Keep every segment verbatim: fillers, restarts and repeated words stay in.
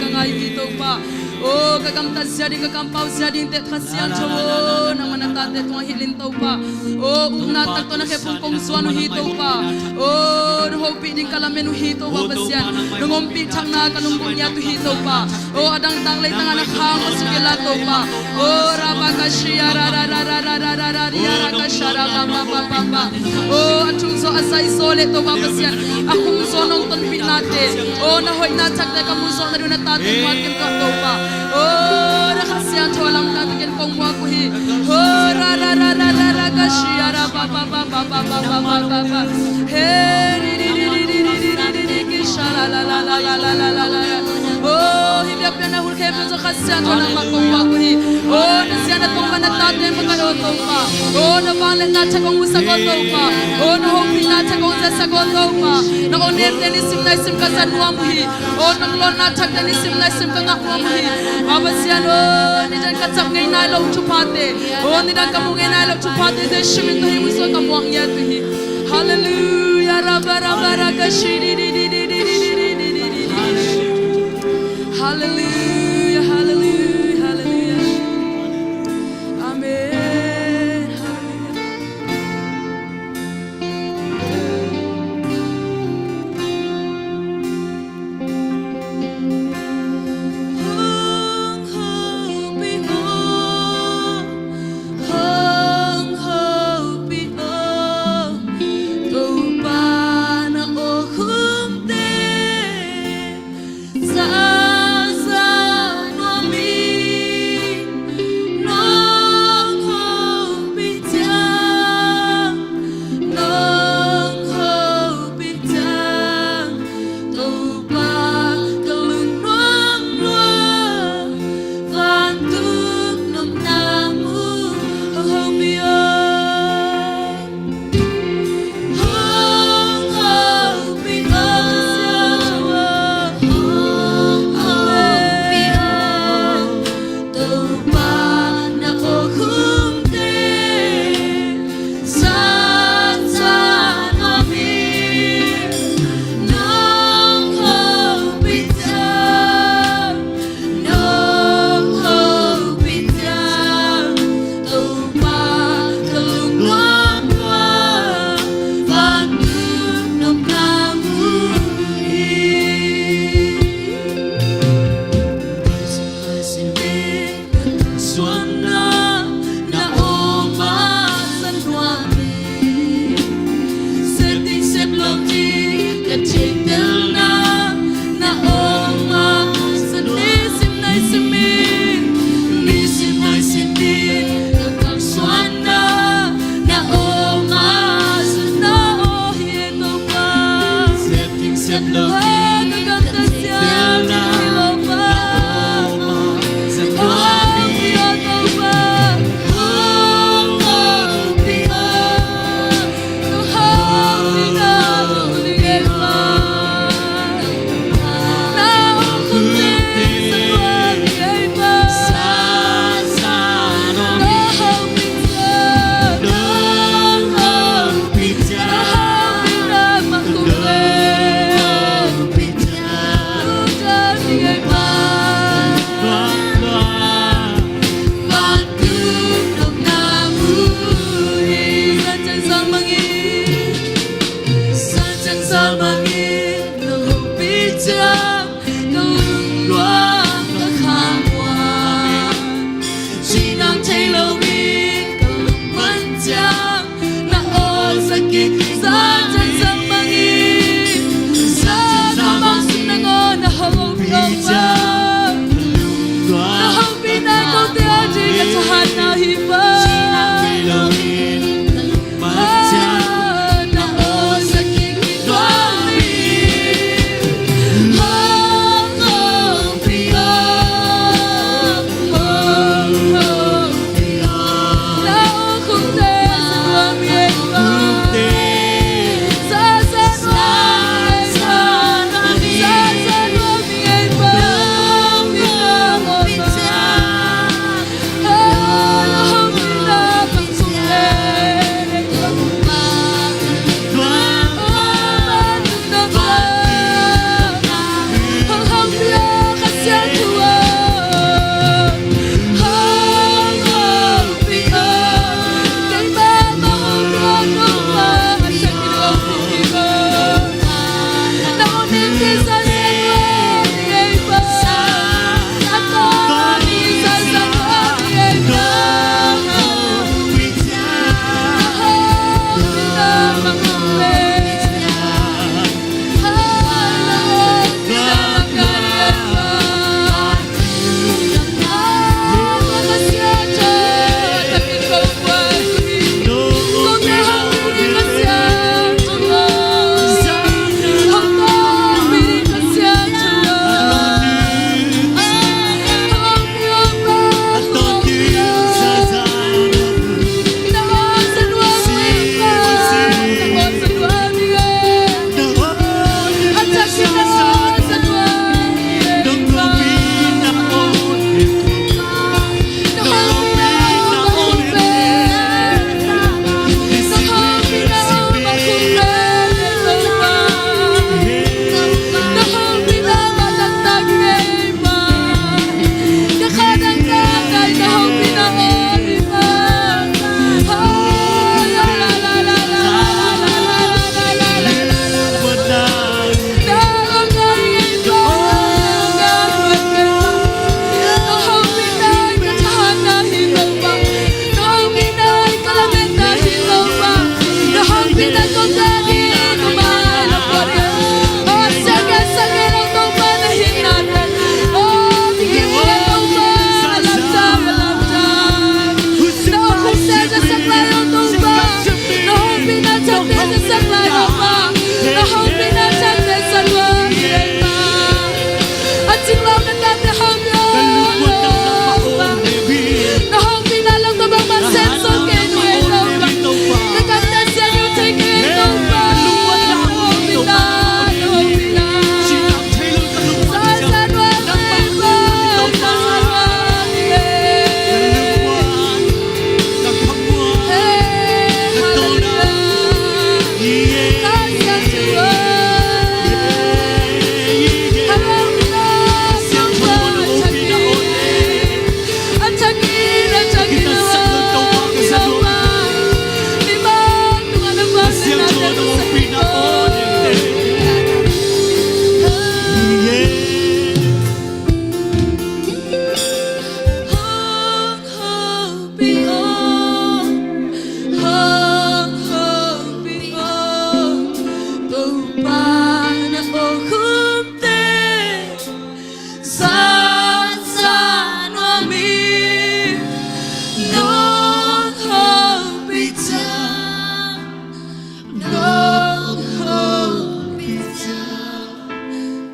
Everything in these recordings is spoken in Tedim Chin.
ka ngai uh hi Topa. O, ka gamtat zia ding, ka kampau zia ding teh Kha Siangtho aw, nangmah na tate tungah hilh in Topa. O, upna tak tawh na khephung kong zuan uh hi Topa. O, na hopih ding ka lamen uh hi Topa Pasian. Nong ompih thakna ka lungdam ngiat uh hi Topa. O, a dangtak leitangah na khang ka suk kei la Topa. O, rabakashia ra ra ra ra ra ra ra ra ra ra kasha ra ba ba ba ba ba. O, a thuk zaw a zai zaw le Topa Pasian, a khum zaw nong tonpihnate, o, na hoihna thakte ka mu zawh nading na tate muak ken ka Topa. O, na Kha Siangtho a lamdang takin kong muak uh hi. O, ra ra ra ra ra ra ka shia ra ba ba ba ba. He ri ri ri ri ri ri ri ri ri ki sha la la la la la la la la la. O, hih biakpiakna hun khempeuh Kha Siangtho nangmah kong muak uh hi. O, na zia na tong mah na tate mah ka aw Topa. O, na vangliatna thak hong musak aw Topa. O, na hopihna thak hong ziasak aw Topa. Na aw nemte nisim naisim ka zat nuam uh hi. O, na lawpna thakte nisim naisim ka ngak nuam uh hi. Topa Pasian o, nidang ka ciam ngei nai lo thuphate. O, nidang ka mu ngei nai lo thuphate Jesu min tawh hih mun sungah ka muak ngiat uh hi. Halleluia, rabba, rabba, raka, shi, di, di. Halleluia, halleluia, halleluia. Amen. Halleluia. Hong hopih o, hong hopih o, Topa na aw khumte. Za za nuam ing, nong hopih ciang, nong hopih ciang, Topa ka lungnuam lua, vantung nopna mu, hong hopih o. Nong hopih ciang, Topa ka lungnuam lua, vantung nopna mu hi. Suanna na aw mah za nuam ing. Sep ding sep lo ding ka theihtelna na aw mah za nisim naisim ing. Nisim naisim ing ka kalsuanna na aw mah za na aw hi Topa. Sep ding sep lo ding ka theihtelna na aw mah za nuam ing.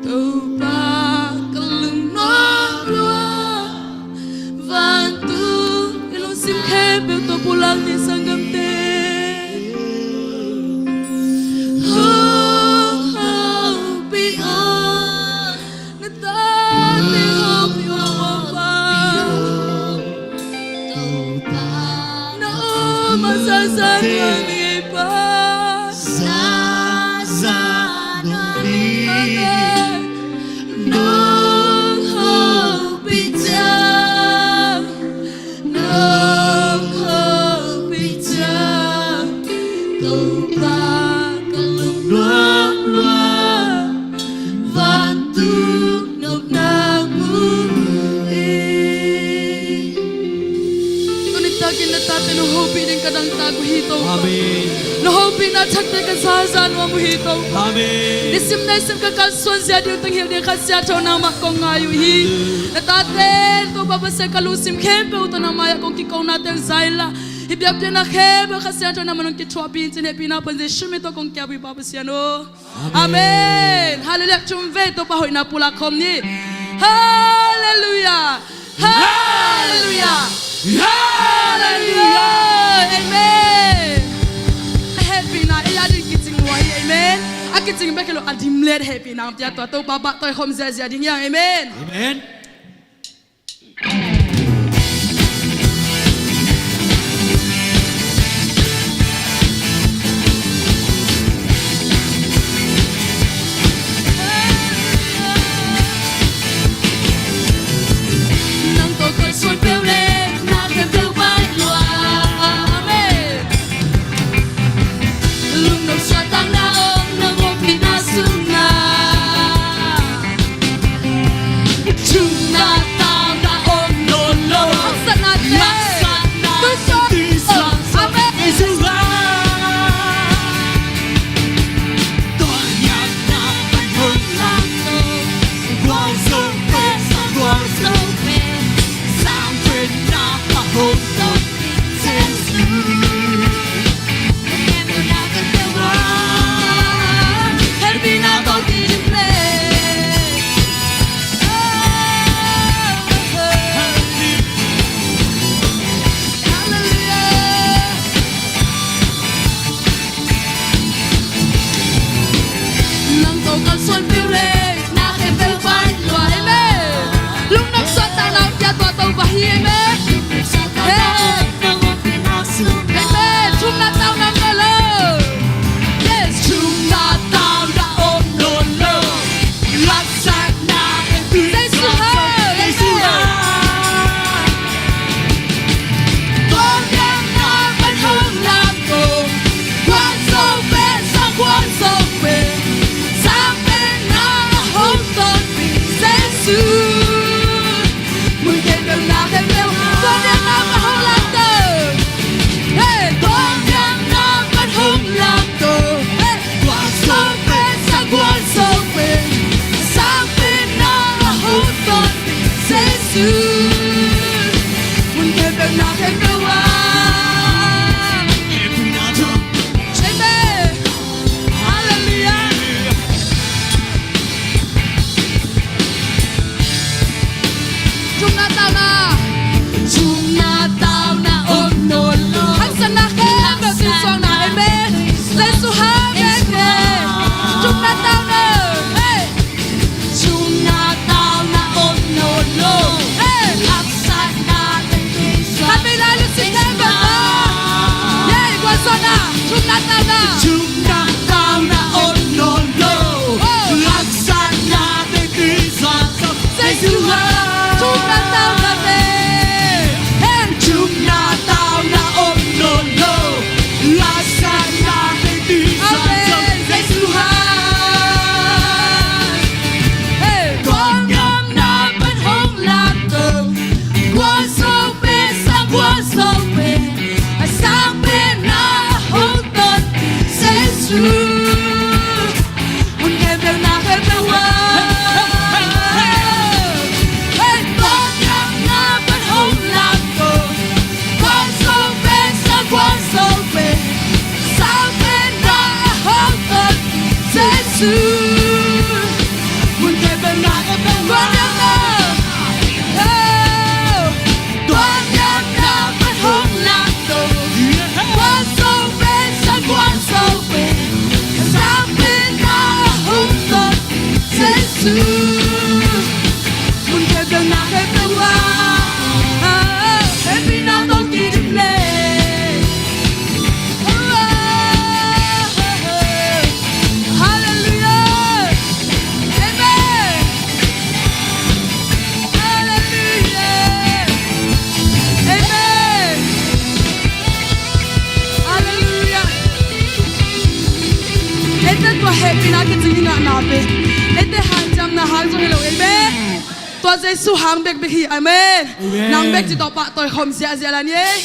Topa ka lungnuam lua, vantung i lungsim khempeuh tawh pulak ni sanggamte. Hong hopih aw, na tate hong hopih aw, Topa. Na om a zaza nuam hi ei Pa. Zaza nuam hi. Amen. Nong hopih ciang, nong hopih ciang, Topa ka lungnuam lua, vantung nopna mu hi. Tuni takin na tate nong hopih ding ka dangtak uh hi Topa. Amen. Nong hopihna thakte ka zaza nuam uh hi Topa. Amen. Nisim naisim ka kalsuan zia ding uh teng hilh ding Kha Siangtho nangmah kong ngai uh hi. Na tate Topa Pasian ka lungsim khempeuh tawh nangmah ah kong kikonate uh za inla, hih biakpiakna khempeuh Kha Siangtho nangmah nong kithuahpih in cin hehpihna pan Jesuh min tawh kong kiap uh hi Pa Pasian aw. Amen. Amen. Halleluiah. Thum vei Topa hoihna pulak khawm ni. Halleluiah. Halleluiah. Halleluiah. Amen. A hehpihna ei a ding kicing uh ahi. Amen. A kicing bek hi lo a dimlet hehpihna hong pia tua Topa bah tawi khawm ziazia ding hi hang. Amen. Amen. Nang tawh kalsuan peuh le na khempeuh pai lua. Amen. Lungnop suahtakna om nong hopihna sungah. Thumna tauna om nawn lo. Haksatnate. Haksatnate. Amen. Nang tawh kalsuan peuh le na khempeuh pai lua. Amen. Lungnop suahtakna hong pia tua Topa hi. Amen. Hey. Amen. Thumna tauna om nawn lo. Yes. Thumna tauna om nawn lo. Haksatna Jesu ha. Amen. Amen. Halleluiah. Thumna tauna. Thumna tauna om nawn lo. Haksatna khempeuh tisuahna. Amen. Jesu ha. Amen. Thumna tauna. Hey. Thumna tauna om nawn lo. Hey. Haksatna tisuah. Khat vei lai lungsim khempeuh tawh. Hey, gualzawhna. Thumna tauna. Thumna tauna om nawn lo. Oh. Haksatna Jesu ha. Thumna tauna te. Mun khempeuh na khempeuh ah, hehpihna tawh kidim le. Halleluiah. Amen. Halleluiah. Amen. Halleluiah. Eite tua hehpihna kicing i ngahna pen, eite hanciamna hang zong hi lo. Amen. Tua Jesu hang bekbek hi. Amen. Amen. Nang bek ci tawh pahtawi khawm ziahziah lai ni ei.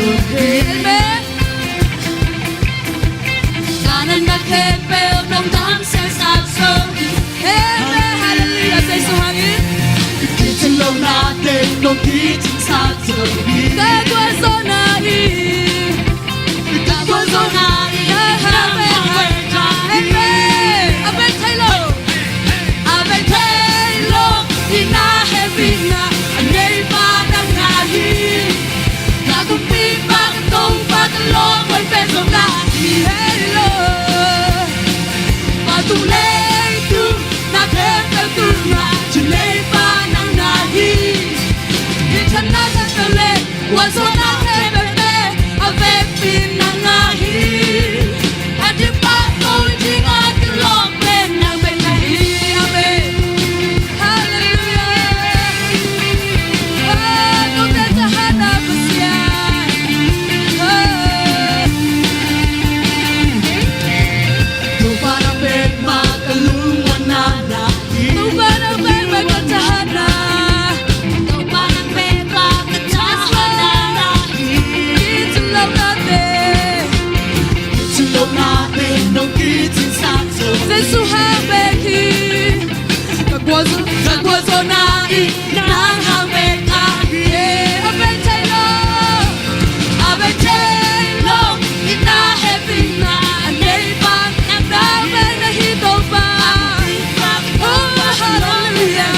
Amen. Kanana khempeuh nong damsiang sak zo hi. Amen. Halleluiah. Jesu hangin. Kicin lohna teng nong kicin sak zo hi. Ka gualzawhna in. Ka gualzawhna in. Amen. A bek thei lo. A bek thei lo, i na hehpihna a neipa nang na hi. Ka kumpipa, ka Topa, ka lawm hoih pen zong na hi. Hei lo, pa tung leitung na khempeuh tungah ci neipa nang na hi. I thanna khempeuh le gualzawhna khempeuhte a vekpi nang na hi. A ding pahtawi dingin ka lawm pen nang pen na hi. Amen. Halleluiah. Ah, nong tel tahatna Pasian. Ah. Topa nang pen mah ka lungmuanna na hi. Topa nang pen mah ka thahatna. Topa nang pen mah ka thahatna na hi. Kicin lohnate. Kicin lohnate nong kicin sak zo. Jesu hang bek hi. Ka gualzo, ka gualzawhna in nang hang bek ahi. A bek thei lo, a bek thei lo, i na hehpihna a neipa nang bek na hi Topa. Oh, halleluiah.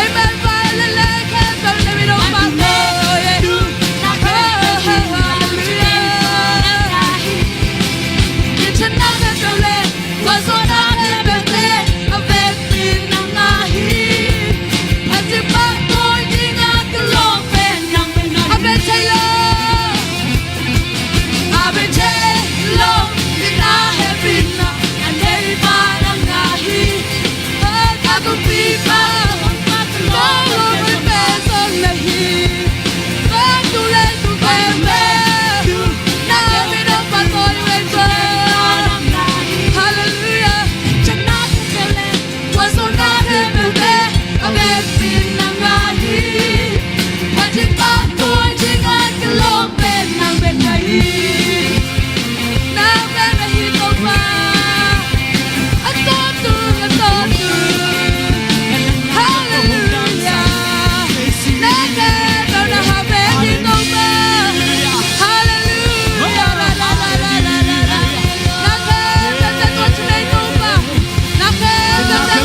Amen. Vai le le khempeuh na min hong pahtawi. Oh, halleluiah. I thanna khempeuh le gualzawhna khempeuhte a vekpi nang na hi. A ding pahtawi dingin ka lawm pen nang pen na hi. A bek thei lo, a bek thei lo, i na hehpihna a neipa nang na hi. Ka kumpipa, ka lawm hoih pen zong na hi. Ka tung leitung khempeuh na min hong pahtawi uh pen zong. Halleluiah. Gualzawhna khempeuhte a vekpi nang na hi. A ding pahtawi dingin ka lawm pen nang pen na hi. Nang pen na hi Topa. A tawptu, a tawptu. Halleluiah. Na khempeuh na hang bek hi Topa. Halleluiah. La, la, la. Na khempeuh na tua ci nei Topa. Na khempeuh na hi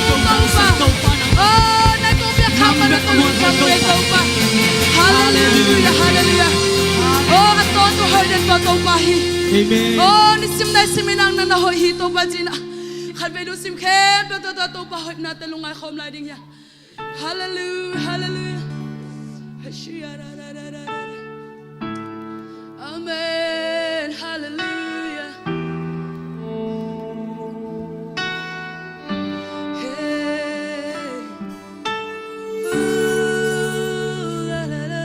Topa. Oh, na tua piak kham na tua lut kham nei Topa. Halleluiah, halleluiah. Oh, a tawptu hoih den tua Topa hi. Amen. Oh, nisim nai sim in nang na hoih hi Topa cihna. Khatvei lungsim khempeuh tawh tua Topa hoihna tawh lungngai khawm lai ding hi. Halleluiah, halleluiah. Amen, halleluiah. Hey. Ooh, la, la, la.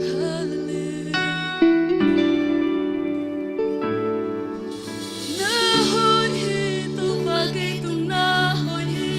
Halleluiah. Na hoih hi, Topa kei tung na hoih hi.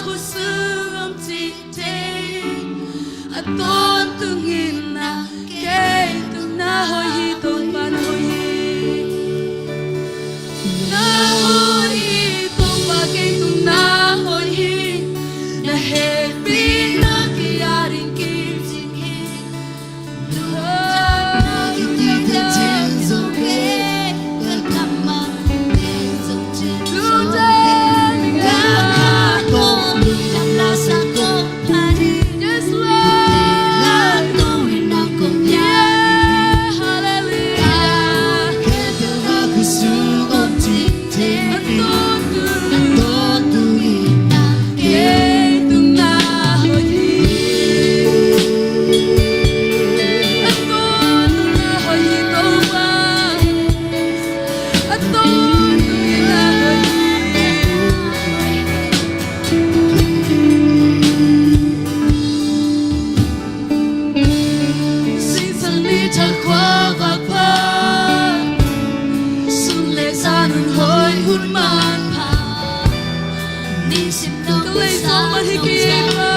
Khuasung om cihte a tawntung in ah, kei tung na hoih hi, Topa na hoih hi. Na hoih hi, Topa kei tung na hoih hi. Na hehpihna kei ading kim cing hi. Singsang ni thakhua vak pha, sun le za hun hoih hun manpha. Nisim nong ka leizaw man hi kei a,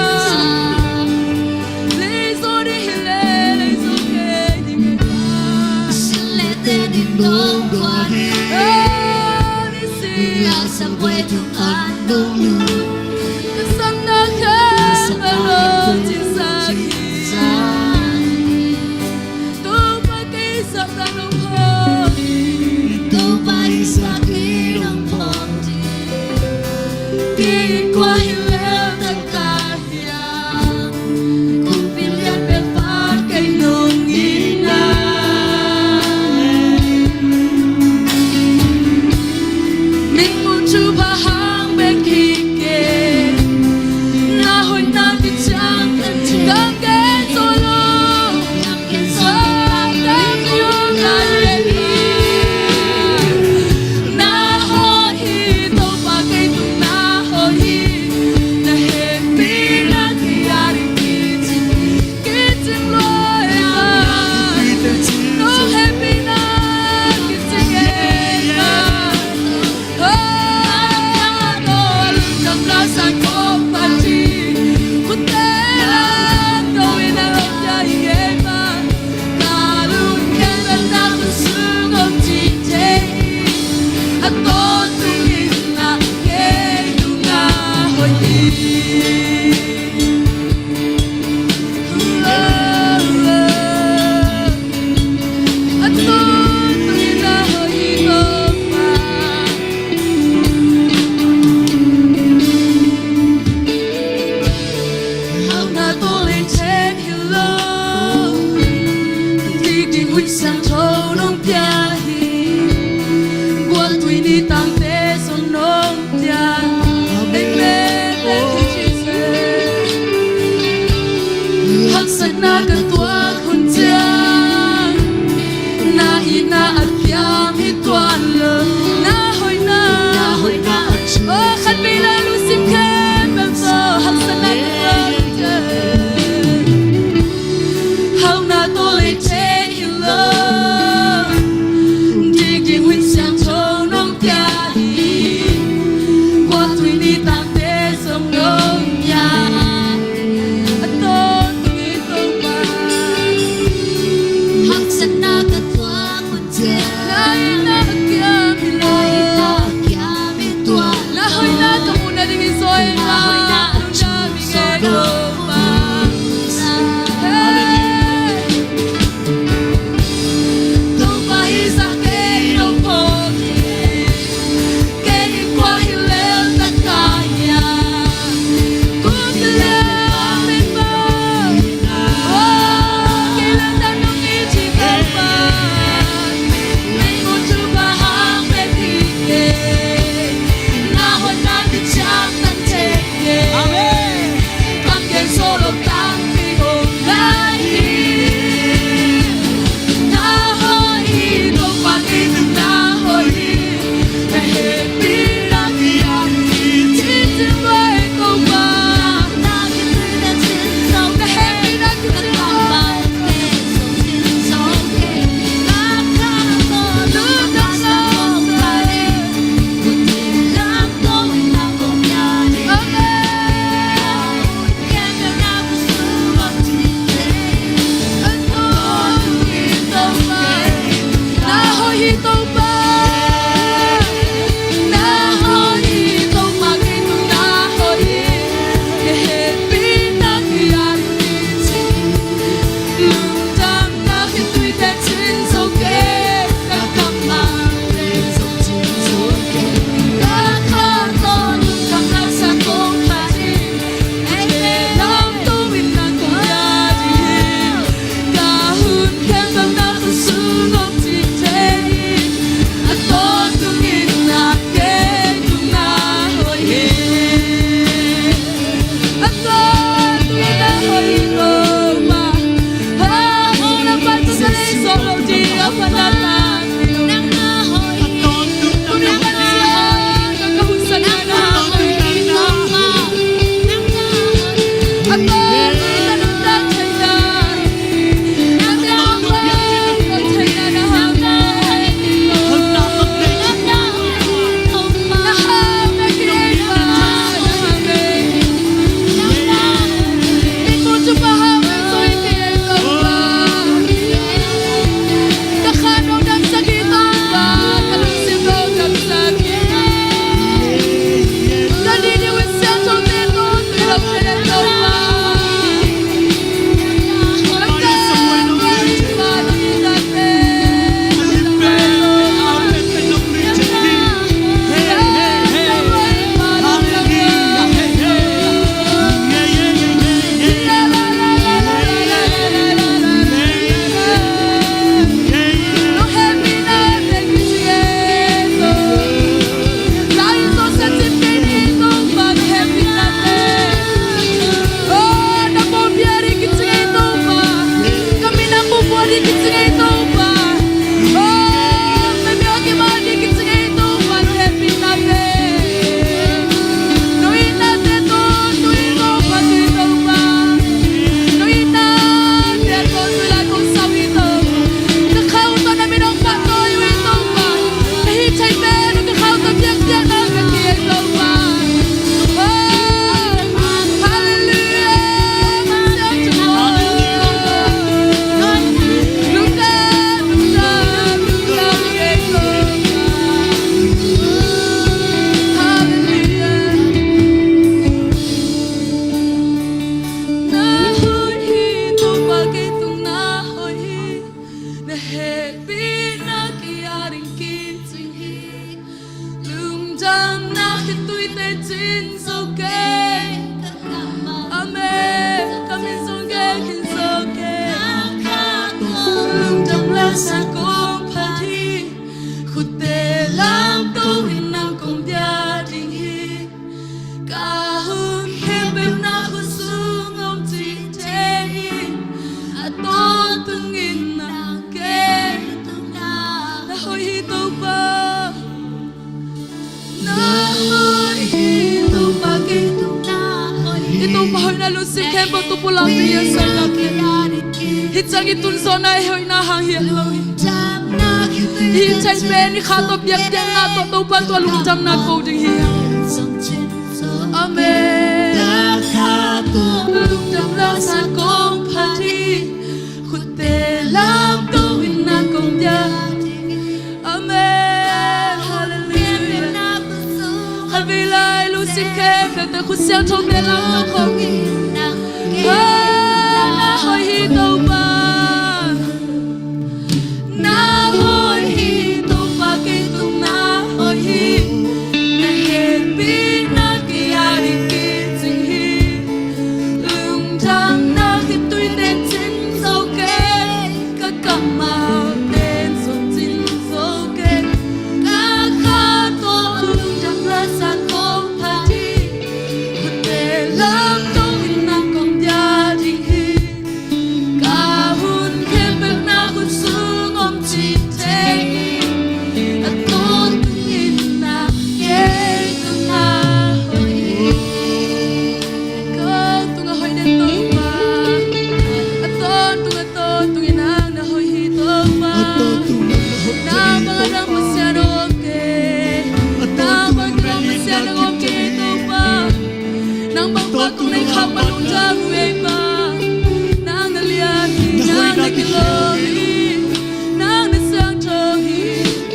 leizaw ding hi le, leizaw kei ding hi a. Sin le te ding nong guan hi. Nisim a sam buai tung an nong lu. Ka sang na kha ka lo cin sa hi. Topa kei zahtak nong phawk hi. Topa i zahtak nong phawk hi. Kei kua hi lel tangka hiam? Kumpi lian pen pa kei nong hi na. Min mun thupha hang bek hi kei. Cin zo kei. Amen. Ka min zong gen khin zo kei. Lungdam la sa kong phat hi. Khutte lamto in nang kong bia ding hi. Ka hun khempeuh na khut sung om cih thei in. A tawntung in nang kei tungah. Na hoih hi Topa. Na hoih hi Topa kei tungah. I Topa hoihna lungsim khempeuh tu pulak ding hi a, soi lam ding. Hih ciang i tun zawhna i hoihna hang hi a lo hi. Hih ciang pen i kha tawh biakpiakna tawh Topa tua lungdamna ko ding hi. Amen. Lungdam la sa kong phat hi. Khutte lamto in nang kong bia. Amen. Halleluiah. Khat vei lai lungsim khempeuh tawh khut siangthote lamto khawm hi. Na hoih hi Topa. Na hoih hi Topa kei tung na hoih hi. Na hehpihna kei a ding kicing hi. Lungdamna khitui teng cin zo kei. Ka kammal teng zong cin zo kei. Ka kha tawh lungdam la sa kong phat hi. Khutte lamto in nang kong bia ding hi. Ka hun khempeuh na khut sung om cih thei in. A tawntung in nang kei tungah hoih hi. Ka tungah hoih den Topa. A tawntung, a tawntung in nang na hoih hi Topa. Nang bang a dang Pasian om kei. Nang bang a dang Pasian om kei Topa. Nang bang pa tung nang kham ma lungdam uh ei Pa. Nang na lian hi, nang na kilawm hi, nang na siangtho hi,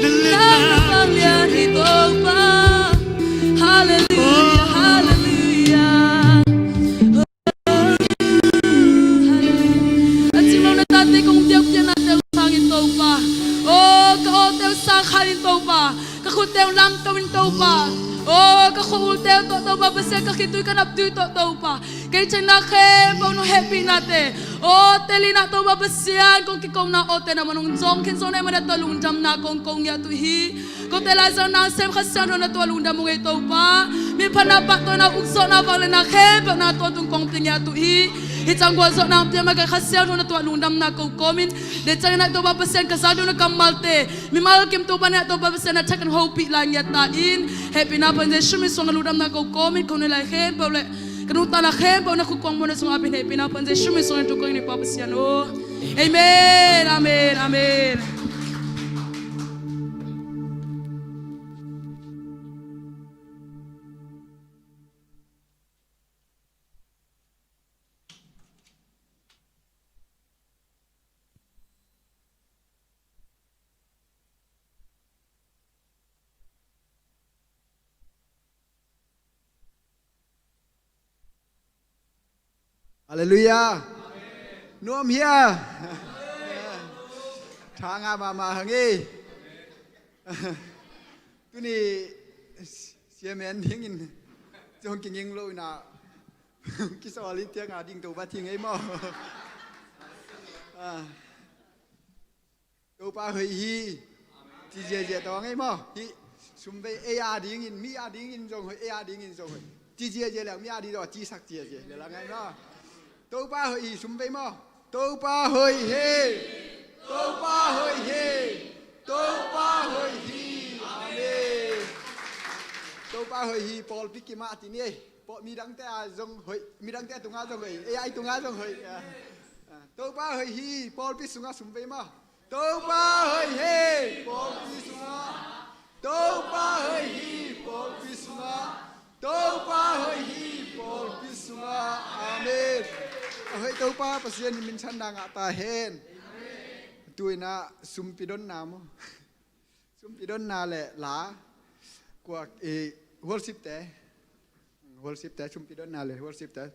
nang na vanglian hi Topa. Halleluiah, halleluiah. Halleluiah. A cinglo na tate kong biakpiaknate uh sang in Topa. Aw ka awte uh sang khan in Topa. Ka khutte uh lamto in Topa. Aw ka khua ulte uh tawh Topa Pasian ka khitui ka naptui tawh Topa. Kei ciangin na khempeuh nong hehpihnate. Aw tel in ah Topa Pasian kong kikona awte na man hong zawng khin zo na hih manin tua lungdamna kong ko ngiat uh hi. Kote laizang nang sem Kha Siangtho na tua lungdam uh ngei Topa. Miphatna pahtawina ukzawhna vangliatna khempeuh na tua tung kong pia ngiat uh hi. Hih ciang gualzawhna hong pia ma ka Kha Siangtho na tua lungdamna ko kawmin. Deih ciangin ah Topa Pasian ka za deuh na kammalte. Mimal kim Topa na Topa Pasian na thak kan hopih lai ngiat ta in. Hehpihna pan Jesu min suang a lungdamna ko kawmin ko nei lai khempeuh le ka nungtana khempeuh na khut kuang muanna sung apin hehpihna pan Jesu min suang in tu kong in Pa Pasian aw. Amen, amen, amen. Halleluiah. Nuam hia? Tha ngah mahmah hang e. Tuni siamen dingin zong kinging lo ina kisawl i tiang a ding to ba thing ei maw? Ah. Topa hoih hi. Ci ziazia tawng ei maw? Hih sum vei ei a dingin, mi a dingin zong hoih, ei a dingin zong hoih. Ci ziazia leng mi a ding zong cisak ziazia le lang ei maw? Topa hoih hi, sum vei maw? Topa hoih hi. Topa hoih hi. Topa hoih hi. Amen. Topa hoih hi, pawlpi kimah ti ni ei. Pawl midangte a zong hoih, midangte a tungah zong hoih, ei a i tungah zong hoih. Ah, ah. Topa hoih hi, pawlpi sungah sum vei maw? Topa hoih hi, pawlpi sungah. Topa hoih hi, pawlpi sungah. Topa hoih hi, pawlpi sungah. Amen. A hoih Topa Pasian in minthanna ngah ta hen. Tu-in ah sumpi donna maw? Sumpi donna le la. Kua, eh, worship te. Worship te, sumpi donna le worship te.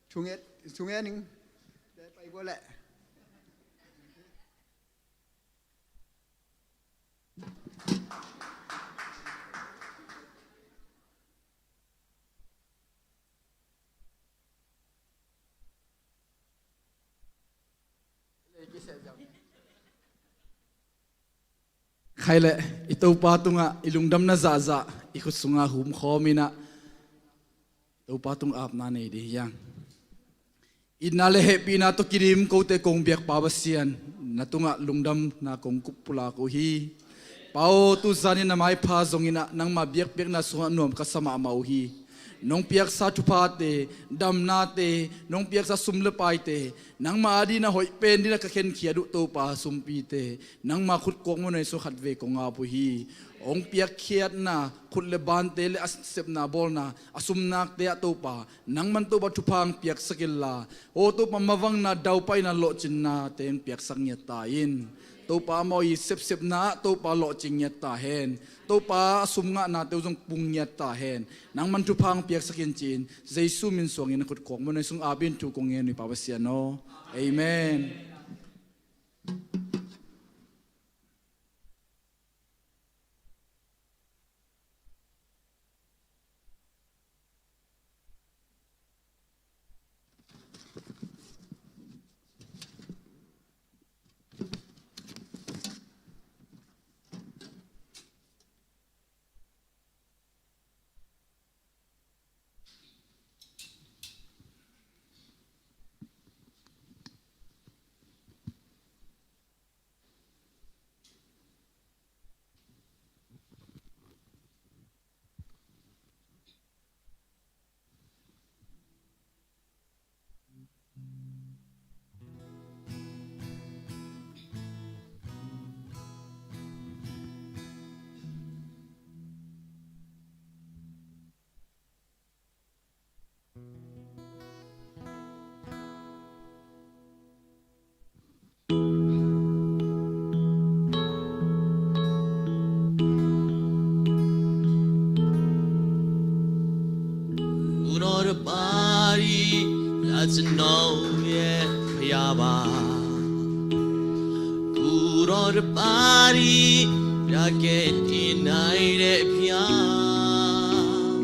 Thungen, thungen ning. Te pai gua le. Hai leh, i Topa tungah i lungdamna zahzah i khut sungah humkhawm in ah, Topa tung apna nei ding hi hang. Itna le hehpihna tawh kidim kote kong biak Pa Pasian, na tungah lungdamna kong kup pulak uh hi. Pa aw, tuzan in na maipha zongin ah nangma biakpiakna sungah nuam ka sa mahmah uh hi. Nong piaksa thuphate, damnate, nong piaksa sum le paite, nangma adingin a hoih pen dingin a ka khenkhiat uh Topa sumpite, nangma khut kuak muanhuai sung khatvei kong ap uh hi. Hong piakkhiatna khut le bante le a sepna bawlna a sumnakte ah Topa, nangman Topa thupha hong piaksak inla, aw Topa, mavangna, daupahna, lawhcinnate hong piaksak ngiat ta in. Topa, amau i sepsepna ah Topa, lawhcing ngiat ta hen. Topa, a sum ngahnate uh zong pung ngiat ta hen. Nangman thupha hong piaksak in ci-in Jesu min suangin a khut kuak muanhuai sung ap in thu kong ngen uh hi Pa Pasian aw. Amen. Kuroh tawh padi, อยากจะนอนเย็นพยาบาล ကိုယ်တော်တပါးဒီ ရကယ်တင်နိုင်တဲ့ဘုရား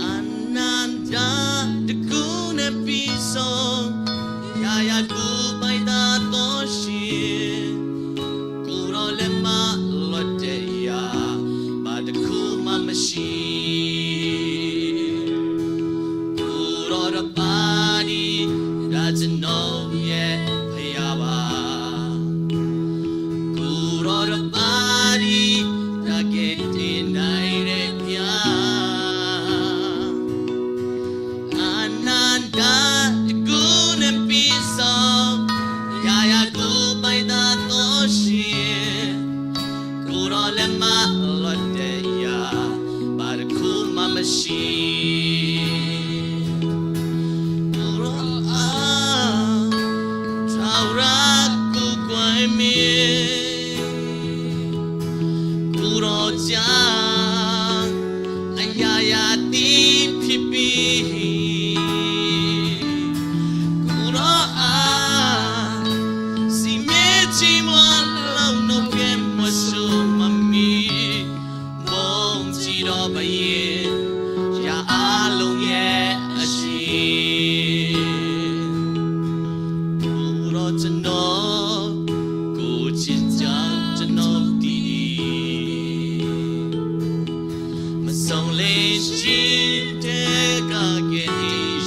အာနန္ဒတကုနဲ့ပြီးဆုံး ရာရာကိုယ်ပိုင်သာသောရှင် ကိုယ်တော်လက်မှလွတ်တဲ့အရာ ဘာတစ်ခုမှမရှိ ကိုယ်တော်တပါးဒီ ဒါကျွန်တော်ရဲ့ဘုရားပါ ကိုယ်တော်တပါးဒီ ဒါကယ်တင်နိုင်တဲ့ဘုရား အာနန္ဒတကုနဲ့ပြီးဆုံး ရာရာကိုယ်ပိုင်သာသောရှင် ကိုယ်တော်လက်မှလွတ်တဲ့အရာ ဘာတစ်ခုမှမရှိ ကိုယ်တော်အား ထာဝရကိုယ်ကွယ်မင်း ကိုယ်တော်ကြောင့် အရာရာသီဖြစ်ပြီး ကိုယ်တော်အား စီမံခြင်းမွားလုံးနှုတ်ပြမွတ်ဆိုမမီး ဘုန်းကြီးတော်ဘုရင် ရာအားလုံးရဲ့အရှင် ကိုယ်တော်ကျွန်တော်ကိုချစ်ကြောင်းကျွန်တော်သိ မဆုံးလင်ခြင်းတဲကကဲ့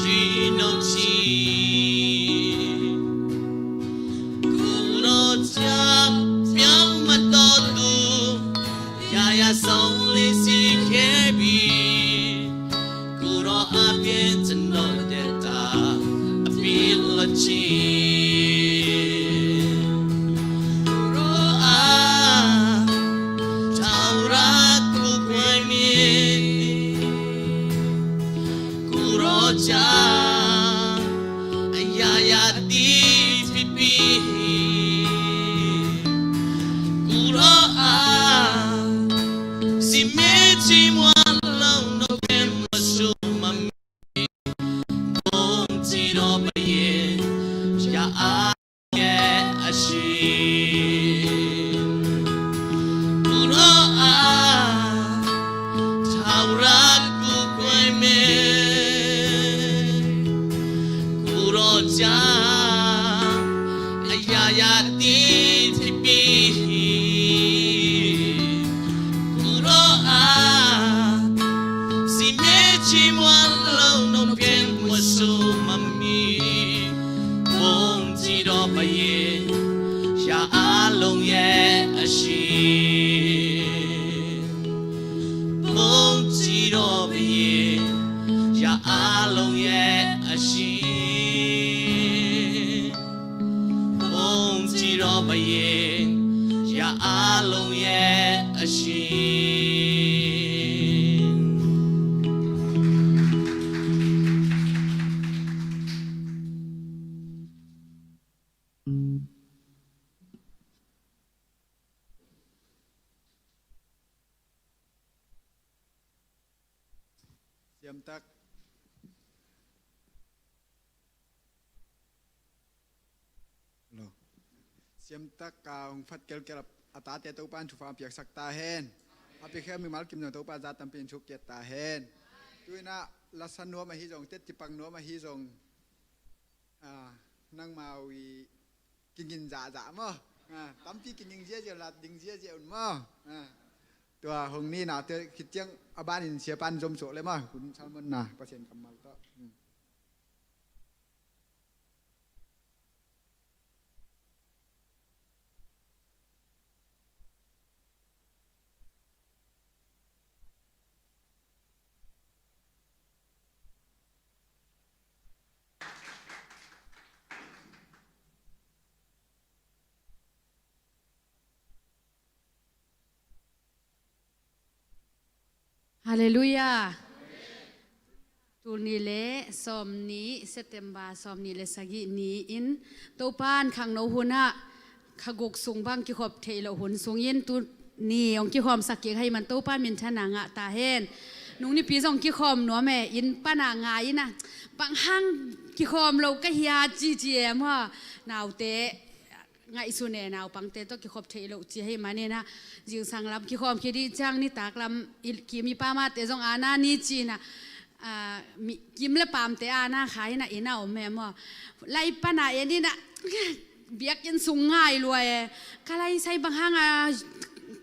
ရွှေနှုတ်ချီ ကိုယ်တော်ကြောင့်ပြောင်းမတော်သူ ရာရာဆုံးလင်စီခဲ့ပြီ ကိုယ်တော်အပြင်ကျွန်တော်တဲ့တာအပြည့်လချီ ကိုယ်တော်အား ထာဝရကိုယ်ကွယ်မင်း ကိုယ်တော်ကြောင့် အရာရာသီဖြစ်ပြီး ကိုယ်တော်အား စီမံခြင်းမွားလုံးနှုတ်ပြမွတ်ဆိုမမီး ဘုန်းကြီးတော်ဘုရင် ရာအား ရဲ့အရှင် ကိုယ်တော်အား ထာဝရကိုယ်ကွယ်မင်း ချီးမွမ်းလို့ နှုတ်ဖြင့် ဝတ်ဆုမမီ ဘုန်းကြီးတော်ဘုရင် ရအားလုံးရဲ့အရှင် ဘုန်းကြီးတော်ဘုရင် ရအားလုံးရဲ့အရှင် ဘုန်းကြီးတော်ဘုရင် ရအားလုံးရဲ့အရှင် Siamtak. Lo. Siamtak ka hong phat kelkel a, a tate Topa in thupha piaksak ta hen. A piakhia mimal kim zong Topa za tampi in thuk kiat ta hen. Tu-in ah lasa nuam ahi zong, teci pang nuam ahi zong, ah, nangmau i kingin zahzah maw? Ah, tampi kinging ziazia, lat ding ziazia un maw? Ah. Tua hong ni na te khit ciang a banin siapan zom suak le maw? Hun Salmon na Pasian kammal tawh. Hmm. Halleluiah. Tul nih le sawm nih, September sawm nih le sagih ni-in Topa in khangno hunah kha guk sung bang kikhop theih loh hun sungin tu ni hong kikhawmsak kik ahih man Topa in minthanna ngah ta hen. Nung nipi zong kikhawm nuam e, inn panah ngai-in ah bang hang kikhawm lo ka hia cici e maw? Naute ngaihsun e, naupangte tawh kikhop theih loh ci ahih manin ah, zingsang lam kikhawm khit dih ciang nitak lam i kim i pamate zong ana ni ci-in ah, ah, mi, kim le pamte ana kha-in ah inn ah om e maw? Lai panah en in ah biakinn sung ngai lua e, ka laisai bang hang a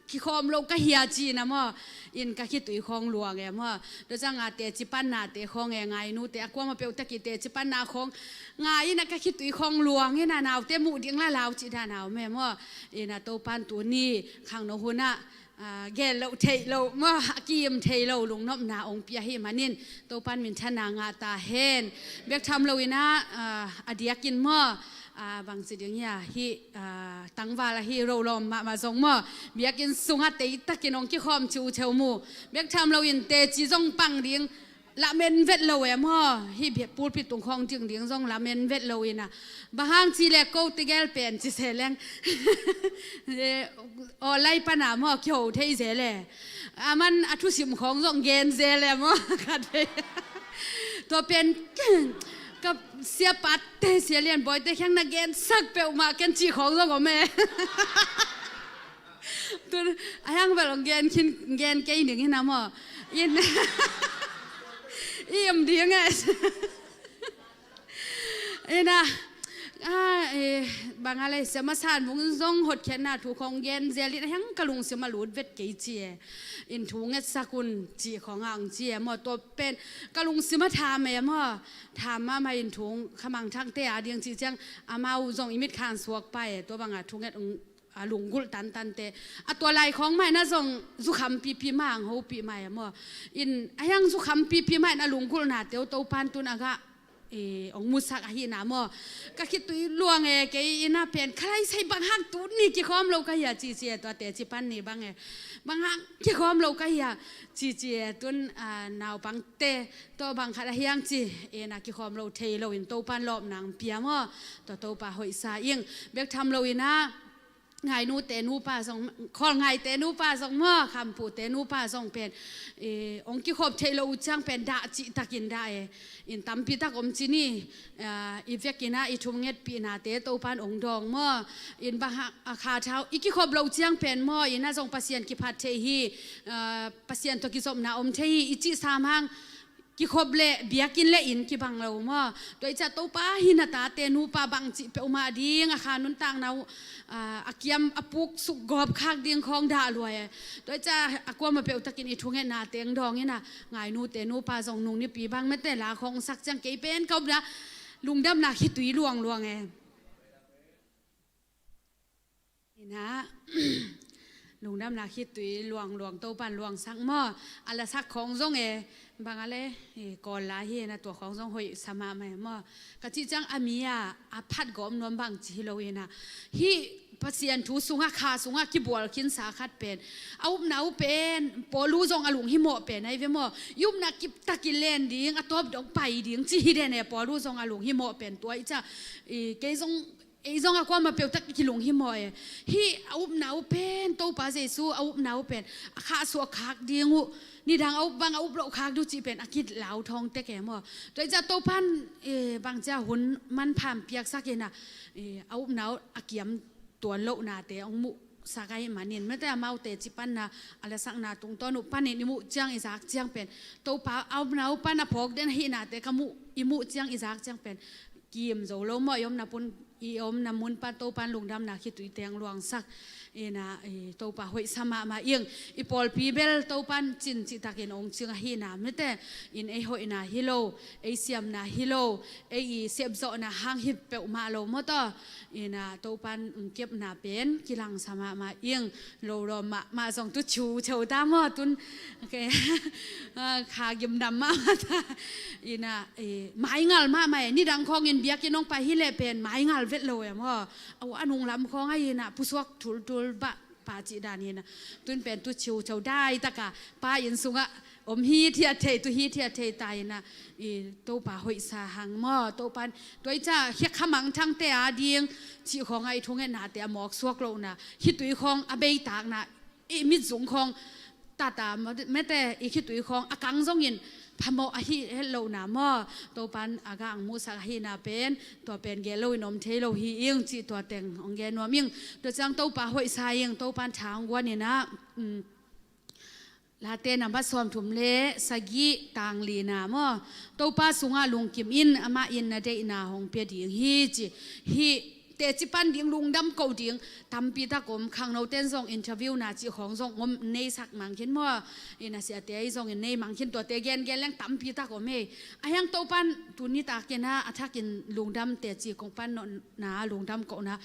kikhawm lo ka hia ci-in ah maw? Inn ka khitui khawng luang e maw? Tua ciang a teci pannate khawng e, ngainute a kuamah peuh tak i teci panna khawng ngai-in ah ka khitui khawng luang in ah naute muh ding la lau cih dan a om e maw? In ah Topa in tu ni khangno hunah, ah, gen loh theih loh maw, a ki-im thei lo lungnopna hong pia ahih manin Topa in minthanna ngah ta hen. Bek tham loin ah, ah, a diakin maw, ah, bangci ding hia, hih, ah, tangval ahi rolawm mahmah zong maw, biakinn sungah teitakin hong kikhawm ciuceu mu. Bek tham loin teci zong pang ding, lamen vet lo e maw? Hih pulpit tung khawng ding ding zong lamen vet lo in ah, bang hang ci le ko tegel pen ci se leng. Eh, aw lai panah maw kiho thei zel e. A man a thusim khawng zong gen zel e maw? Khat vei. Tua pen ka siapate, Sia Lian Bawite kheng na gensak peuhmah ken cih khawng zong om e. Tun a hiang bel hong gen khin, gen kei ning hi na maw? In, i om ding e. In ah, ah, eh, bang a lei, Sia Masa in vung zong hotkhiatna thu khawng gen zel in a hiang ka lungsim a lut vet kei ci e. In thu ngetsak un cih khawng a hong ci e maw? Tua pen ka lungsim a tham e maw? Tham mahmah in thu khamangthangte a ding cih ciang amau zong i mitkha hong suak pah e. Tua bangah thu nget hong a lunggulh tantante. A tua lai khawng mah in ah zong zukham pipi mah hong hopih mah e maw? In a hiang zukham pipi mah in a lunggulhnate uh Topa in tun a gah, eh, hong musak ahih na maw? Ka khitui luang e, kei in ah pen ka laisai bang hang tuni kikhawm lo ka hia cici e, tua teci pan ni bang e. Bang hang kikhawm lo ka hia cici e, tun, ah, naupangte tawh bang khat a hiang ci, in ah kikhawm lo thei loin Topa in lawpna hong pia maw? Tua Topa hoihsa ing. Bek tham loin ah, Ngainute nupa zong, Khawlngaite nupa zong maw, Khampute nupa zong pen, eh, hong kikhop theih loh uh ciang pen dah cihtakin dah e. In tampi tak om ci ni, ah, i vekin ah i thungetpihnate Topa in hong dawng maw. In bang hang a kha thau, i kikhop loh ciang pen maw, in ah zong Pasian kiphat thei hi, ah, Pasian tawh kizopna om thei hi, i cih sam hang, i khop le biakinn le inn kibang lo maw. Tua i ciah Topa hi na tate nupa bangci peuhmah ding a kha nuntakna uh, a kiam a puk suk gawp khak ding khawng dah luai e. Tua i ciah a kuama peuh takin i thungetna teng dawng ina ngai nute nupa zong nung nipi bang mete la khawng sak ciang kei pen ka upna lungdamna khitui luangluang e. Ina lungdamna khitui luangluang Topan luangsak maw. A lasak khawng zong e bang a le e, kawl la hi ina tua khawng zong hoih sa mahmah e maw. Ka cih ciang a mi a a phat gawm nuam bangci hi lo ina hih Pasian thu sungah kha sungah kibual khinsa khat pen a upna uh pen Paulu zong a lunghimawh pen ai ve maw. I upna kiptak i len ding a tawp dong pai ding ci hi den e Paulu zong a lunghimawh pen tua i ciah i kei zong ei zong a kuama peuhtak kilunghimawh e. Hih a upna uh pen Topa Jesu a upna uh pen a khahsuah khak ding uh nidang a up bang a up loh khak duh cih pen a kilau thawng tek e maw. Tua i ciah Topan e, bangcia hun manpha piaksak ina e, a upna uh a kiam tuan lohnate hong muhsak ahih manin mete amaute cipanna a lasakna tungtawn uh panin i muh ciang i zak ciang pen Topa a upna uh pan a phawk den ahihnate ka muh i muh ciang i zak ciang pen kim zo lo maw. I omna pun i omna mun pan Topan lungdamna khitui teng luangsak ina i Topa hoihsa mahmah ing. I pawlpi bel Topan cin cihtakin ong cing ahina mete in ei hoihna hi lo ei siamna hi lo ei i sepzawhna hang hi peuhmah lo maw taw. Ina Topan ong kepna pen kilangsa mahmah ing. Lolo mahmah zong tu ciu ceu ta maw tun kha gimdam mahmah ta. Ina maingal mahmah e nidang khawngin biakinn hong pai hileh pen maingal vet lo e maw. A nunglam khawng a ina pusuak thulthul bah pah cih dan ina tun pen tu ciu ceu dai taka pa inn sungah om hithiat thei tu hithiat thei ta ina i Topa hoihsa hang maw. Topan tua i ca khia khamang thangte a ding cih khawng a i thungetnate a mawk suak lohna khitui khawng a beitakna i mitzung khawng tata mete i khitui khawng a kang zongin phamawh ahi het lohna maw. Topan a gang muhsak ahina pen tua pen gel lo in om thei lo hi ing cih tua teng hong gen nuam ing. Tua ciang Topa hoihsa ing Topan tha hong guan ina Late namba sawmthum le sagih tanglina maw. Topa sungah lungkim in amah in na deihna hong pia ding hi ci. Hih teci pan ding lungdam ko ding tampi tak om khangnoten zong interview na cih khawng zong om nei sak mangkhin maw. Ina siate ahi zongin nei mangkhin tuate gengen leng tampi tak om hei. A hiang Topan tuni takin a a thakin lungdam teci kong pan notna lungdam kohna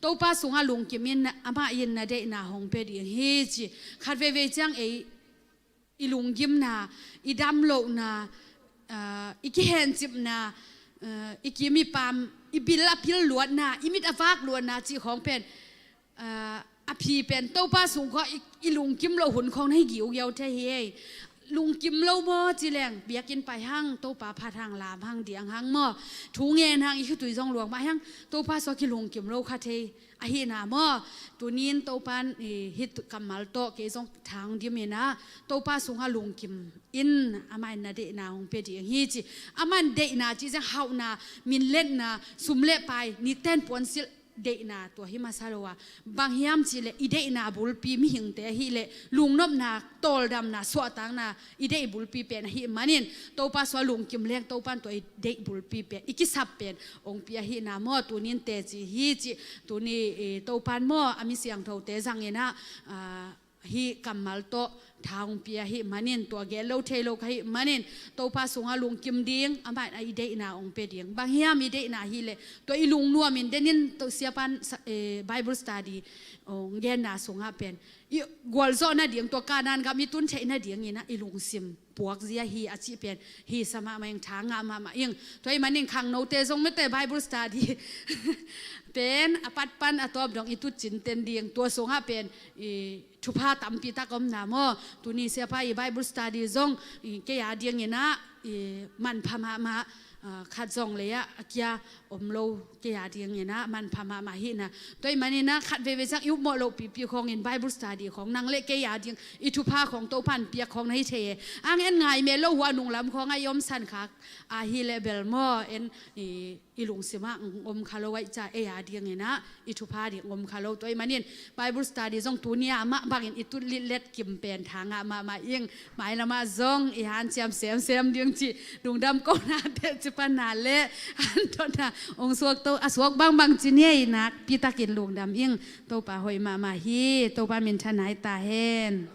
Topa sungah lungkim in amah in na deihna hong pia ding hi ci. Khat veivei ciang ei i lunggimna i damlohna i kihencipna i kim i pam i bil a pil luatna i mit a vak luatna cih khawng pen a phi pen Topa sung khawng i lungkim loh hun khawng na hi giugiau thei hi ei. Lungkim lo maw ci leng biakinn pai hang Topa phat hang lam hang diang hang maw. Thu ngen hang i khitui zong luang mah hang Topa sua kilungkim lo kha thei ahina maw. Tunin Topan hih kammal tawh kei zong thang dim ina Topa sungah lungkim in amah in na deihna hong pia ding hi ci. Amah in deihna ci zeng hauhna minletna sum le pai niten puansilh deihna tua hi masa lo a bang hiam cihleh i deihna bulpi mihingte ahileh lungnopna tawldamna suahtakna i deih bulpi pen ahih manin Topa sua lungkim leng Topan tua i deih bulpi pen i kisap pen ong pi ahihna maw. Tunin teci hi ci tuni Topan maw a mi siangthote zangin ah hih kammal tawh tha hong pia ahih manin tua gel lo thei lo ka hih manin Topa sungah lungkim ding amah in a i deihna hong pia ding bang hiam i deihna hileh tua i lungnuamin denin to siapan Bible study hong genna sungah pen i gualzawh nading tua Kanaan gam i tun theih nadingin ah i lungsim puakzia hi a cih pen hi sa mahmah ing tha ngah mahmah ing. Tua i manin khangnote zong mete Bible study pen a patpan a tawp dong i tutcin ten ding tua sungah pen i thupha tampi tak omna maw. Tuni siapa i Bible study zong kei a dingin ah manpha mahmah khat zong lei ah a kia om lo kei a dingin ah manpha mahmah hihna. Tua i manin ah khat veivei zang i upmawh loh pipi khawngin Bible study khawng nang le kei a ding i thupha khawng Topan piak khawng na hi thei e. Ang en ngai meh lo hua nunglam khawng a i omsan khak ahileh bel maw en i lungsimah om kha lo aih ca ei a dingin ah i thupha ding om kha lo. Tua i manin Bible study zong tuni a mah bangin i tut litlet kim pen tha ngah mahmah ing. Mailamah zong i hanciam semsem ding Ci lungdam ko na te ci pan na le an to na ong suak to a suak bangbang ci ni ei nak pi takin lungdam ing. Topa hoih mahmah hi. Topa minthan hai ta hen.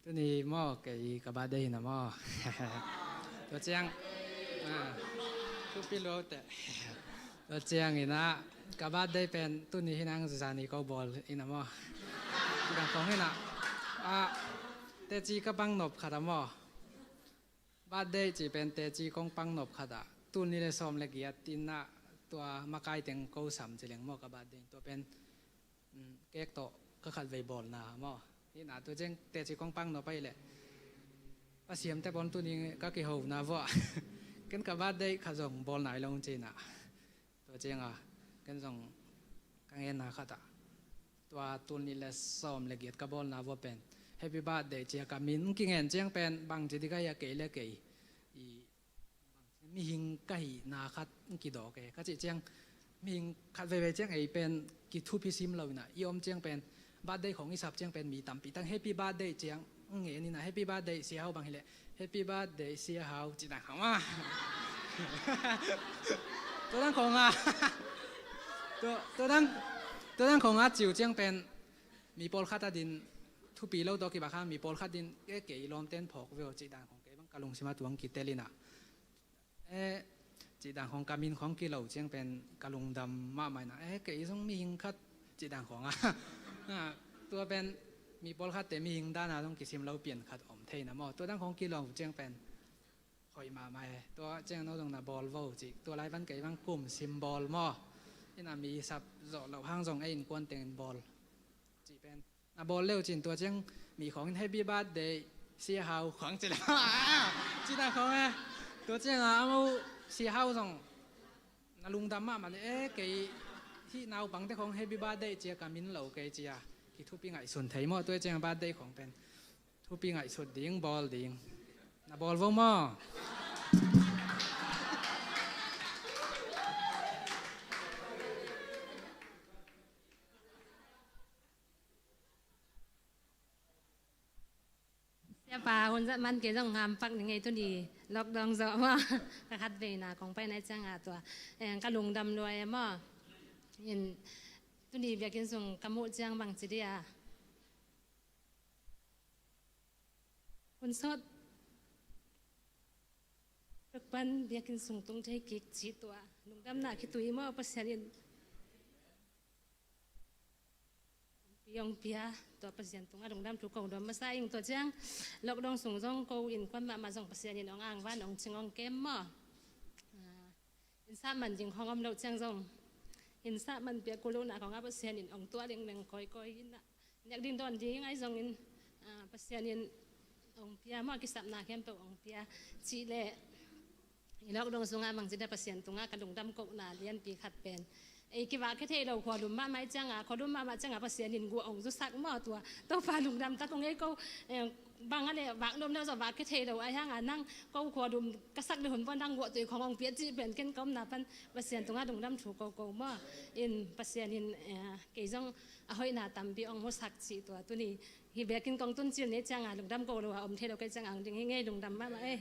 Tuni maw kei ka birthday hi na maw? Tua ciang ah, thupi luaute. Tua ciang ina ka birthday pen tuni hi nang zani ko bawl ina maw? Cidang kong ina ah, teci ka pang nop khat a maw? Birthday ci pen teci kong pang nop khat a tul ni le sawm le giat ina tua makai teng ko sam ci leng maw ka birthday tua pen kek tawh ka khat vei bawlna maw? Hina tua ciang teci kong pang nop ahih leh pasiam te pawn tuni ka kihona vua ken ka birthday khat zong bawl nai lo cina. Tua cianga ken zong ka ngenna khat ah tua tul ni le sawm le giat ka bawlna vua pen happy birthday cia ka min kingen ciang pen bang ci di ka hi a kei le kei i mihing ka hihna khat kidawk e ka cih ciang mihing khat veivei ciang ei pen kithupi sim lo ina i om ciang pen birthday khong i sap ciang pen mi tampi tang happy birthday ciang ngen ina happy birthday sia hau bang hileh happy birthday sia hau ci dang khong a tua dang khong a tua tua dang tua dang khong a ciu ciang pen mi pawlkhat a din thupi lo tawh kibak hang mi pawlkhat din e kei lawmten phawk veo ci dang khong kei bang ka lungsim a tuang kitel ina e, cih dan khong ka min khong kilo ciang pen ka lungdam mahmah ina e, kei zong mihing khat cih dan khong a tua pen mi pawlkhatte mihing dana zong kisim lo pian khat om thei na maw? Tua dan khong kilo ciang pen hoih mahmah e. Tua ciang no zong na bawl vo cih tua lai van kei van kum sim bawl maw? Ina mi sap zawh loh hang zong e innkuan tengin bawl cih pen na bawl leu cin tua ciang mi khawngin happy birthday sia hau khawng ci le ci ta khawng e. Tua ciang a amau sia hau zong na lungdam mahmah le e kei hih naupangte khawng happy birthday cia ka min lo kei cia kithupi ngaihsun thei maw? Tua ciang birthday khawng pen thupi ngaihsut ding bawl ding na bawl vo maw? Siapa hun zat man kei zong ngam pak ni ngei tuni lockdown zawh maw? Ka khat veina kong pai nai ciang a tua eng ka lungdam lua e maw? In tuni biakinn sung ka muh ciang bang ci dia hun sawt tuk pan biakinn sung tung thei kik ci tua lungdamna khitui maw Pasian in pi ong pia tua Pasian tungah lungdam thu ko dom masa ing tua ciang lockdown sung zong ko in kuan mahmah zong Pasian in ong angvan ong cing ong kem maw? Inn sah man ding khong om loh ciang zong inn sah man pia kul lohna khong a Pasian in ong tuah lengleng kawikawi in nek ding dawn ding ai zongin Pasian in ong pia maw a kisapna khempeuh ong pia cih leh i lockdown sungah mangcina Pasian tungah ka lungdam kohna lianpi khat pen ei kivahkhia thei lo khualum mahmah cianga khualum mahmah cianga Pasian in guah ong zusak maw tua Topa lungdam tak ong ei ko bang a le vak nuam neu zaw vak kithei lo a hianga nang ko khua dum ka sak le hun pon dang guah tui khong ong piat cih pen ken ka omna pan Pasian tungah lungdam thu ko ko maw in Pasian in kei zong a hoihna tampi ong musak cih tua tuni hi bekin kong tun cil nei cianga lungdam ko lo a om thei lo kei cianga ong ding hi ngei lungdam mahmah ei.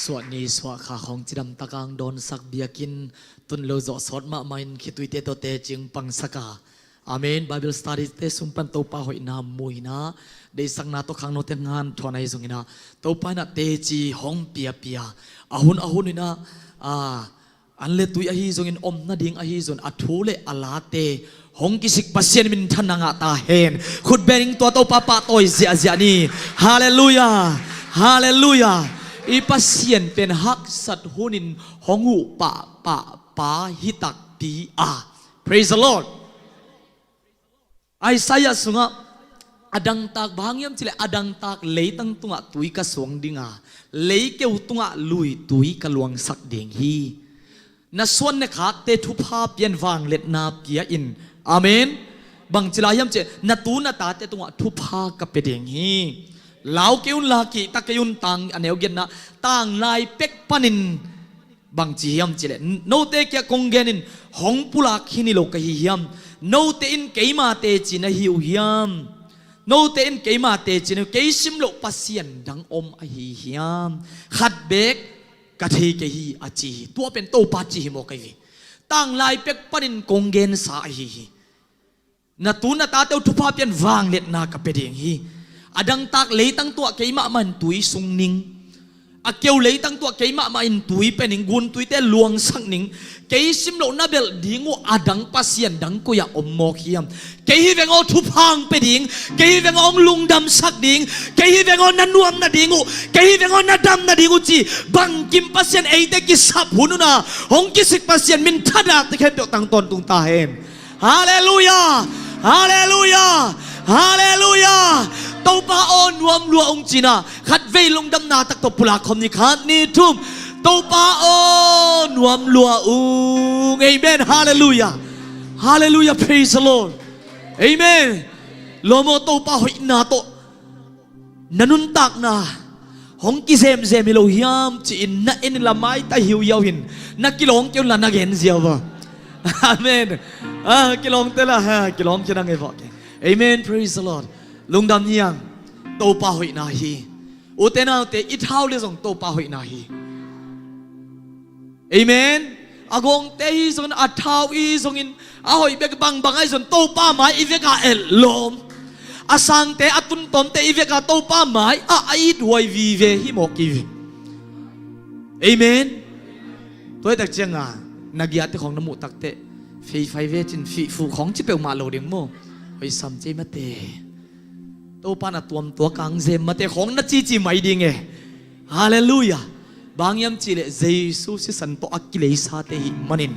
Suah ni suah kha khawng cidam takang dawnsak biakinn tun lo zawh sawt mahmah in khituite tawh tecing pangsak a. Amen. Bible study te sung pan Topa hoihna muina deihsakna tawh khangnote ngan thuan ahi zongina Topa ina teci hong piapia a hun a hun ina a an le tui ahi zongin om nading ahi zongin a thu le a late hong kisik Pasian minthanna ngah ta hen. Khut bening tua Topa pahtawi ziahziah ni. Halleluia. Halleluia. I Pasian pen haksat hunin hong uh pahpah pa hi takpi a. Praise the Lord. Isaiah sungah a dangtak bang hiam cileh a dangtak leitang tungah tui ka suang dinga leikeu tungah lui tui ka luangsak ding hi. Na suan ne khakte thupha pian vangliatna pia in. Amen. Bang ci lai hiam cih leh, na tu na tate tungah thupha ka pia ding hi. Lau kei un la, kihta kei un, tang a neu giatna, tanglai pek panin bang ci hiam cih leh, note kiang kong genin hong pulak hi ni lo ka hi hiam? Note in keima teci na hi uh hiam? Note in keima teci na hi uh, kei sim loh pasian dang om ahi hiam? Khat beek ka thei kei hi, a ci hi. Tua pen Topa ci hi maw, ka hi hi. Tanglai pek panin kong gensa ahi hi. Na tu na tate uh thupha pian, vangliatna ka pia ding hi. A dangtak leitang tungah keimahmah in tui sung ning. A keu leitang tungah keimahmah in tui pia ning, guntuite luangsak ning. Kei sim loh na belh ding uh a dang pasian dang koi-ah om mawk hiam? Kei hi veng aw thupha hong pia ding, kei hi veng aw hong lungdamsak ding, kei hi veng aw na nuam nading uh, kei hi veng aw na dam nading uh ci bangkim pasian eite kisap hun un ah hong kisik pasian min thadakte khempeuh tang tawntung ta hen. Halleluiah! Halleluiah! Halleluiah! Topa aw nuam lua ung ci-in ah khatvei lungdamna tak tawh pulak khawm ni, khat ni thum. Topa aw nuam lua ung. Amen. Halleluiah. Halleluiah. Praise the Lord. Amen. Lawm aw, Topa hoihna tawh na nuntakna hong kizemzem hi lo hiam ci-in na en in la, maita hiuhiau in na kilawng kei un la, na gen ziau a. Amen. Ah, kilawngte la, ha, kilawng kei na ngei vawh kei. Amen. Praise the Lord. Lungdam ni ang. Topa hoihna hi. Ute naute, i thau le zong Topa hoihna hi. Amen. A gawngte hi zongin, a thau hi zongin, a hoih bek bangbang ahi zong Topa mai i vekah et lawm. A sangte, a tuntawmte i vekah Topa mai ah a ithuai vive hi mawk hi ve. Amen. Tua hi tak ciangin na giahte khawng na muh takteh feifai ve cin, fihfu khawng ci peuhmah lo ding maw. Hoih sam ci mate. Topa na tuamtuak ang zem mate khawng na cici mai ding e. Halleluiah. Bang hiam cih leh Jesu sisan tawh a kileisate hi manin,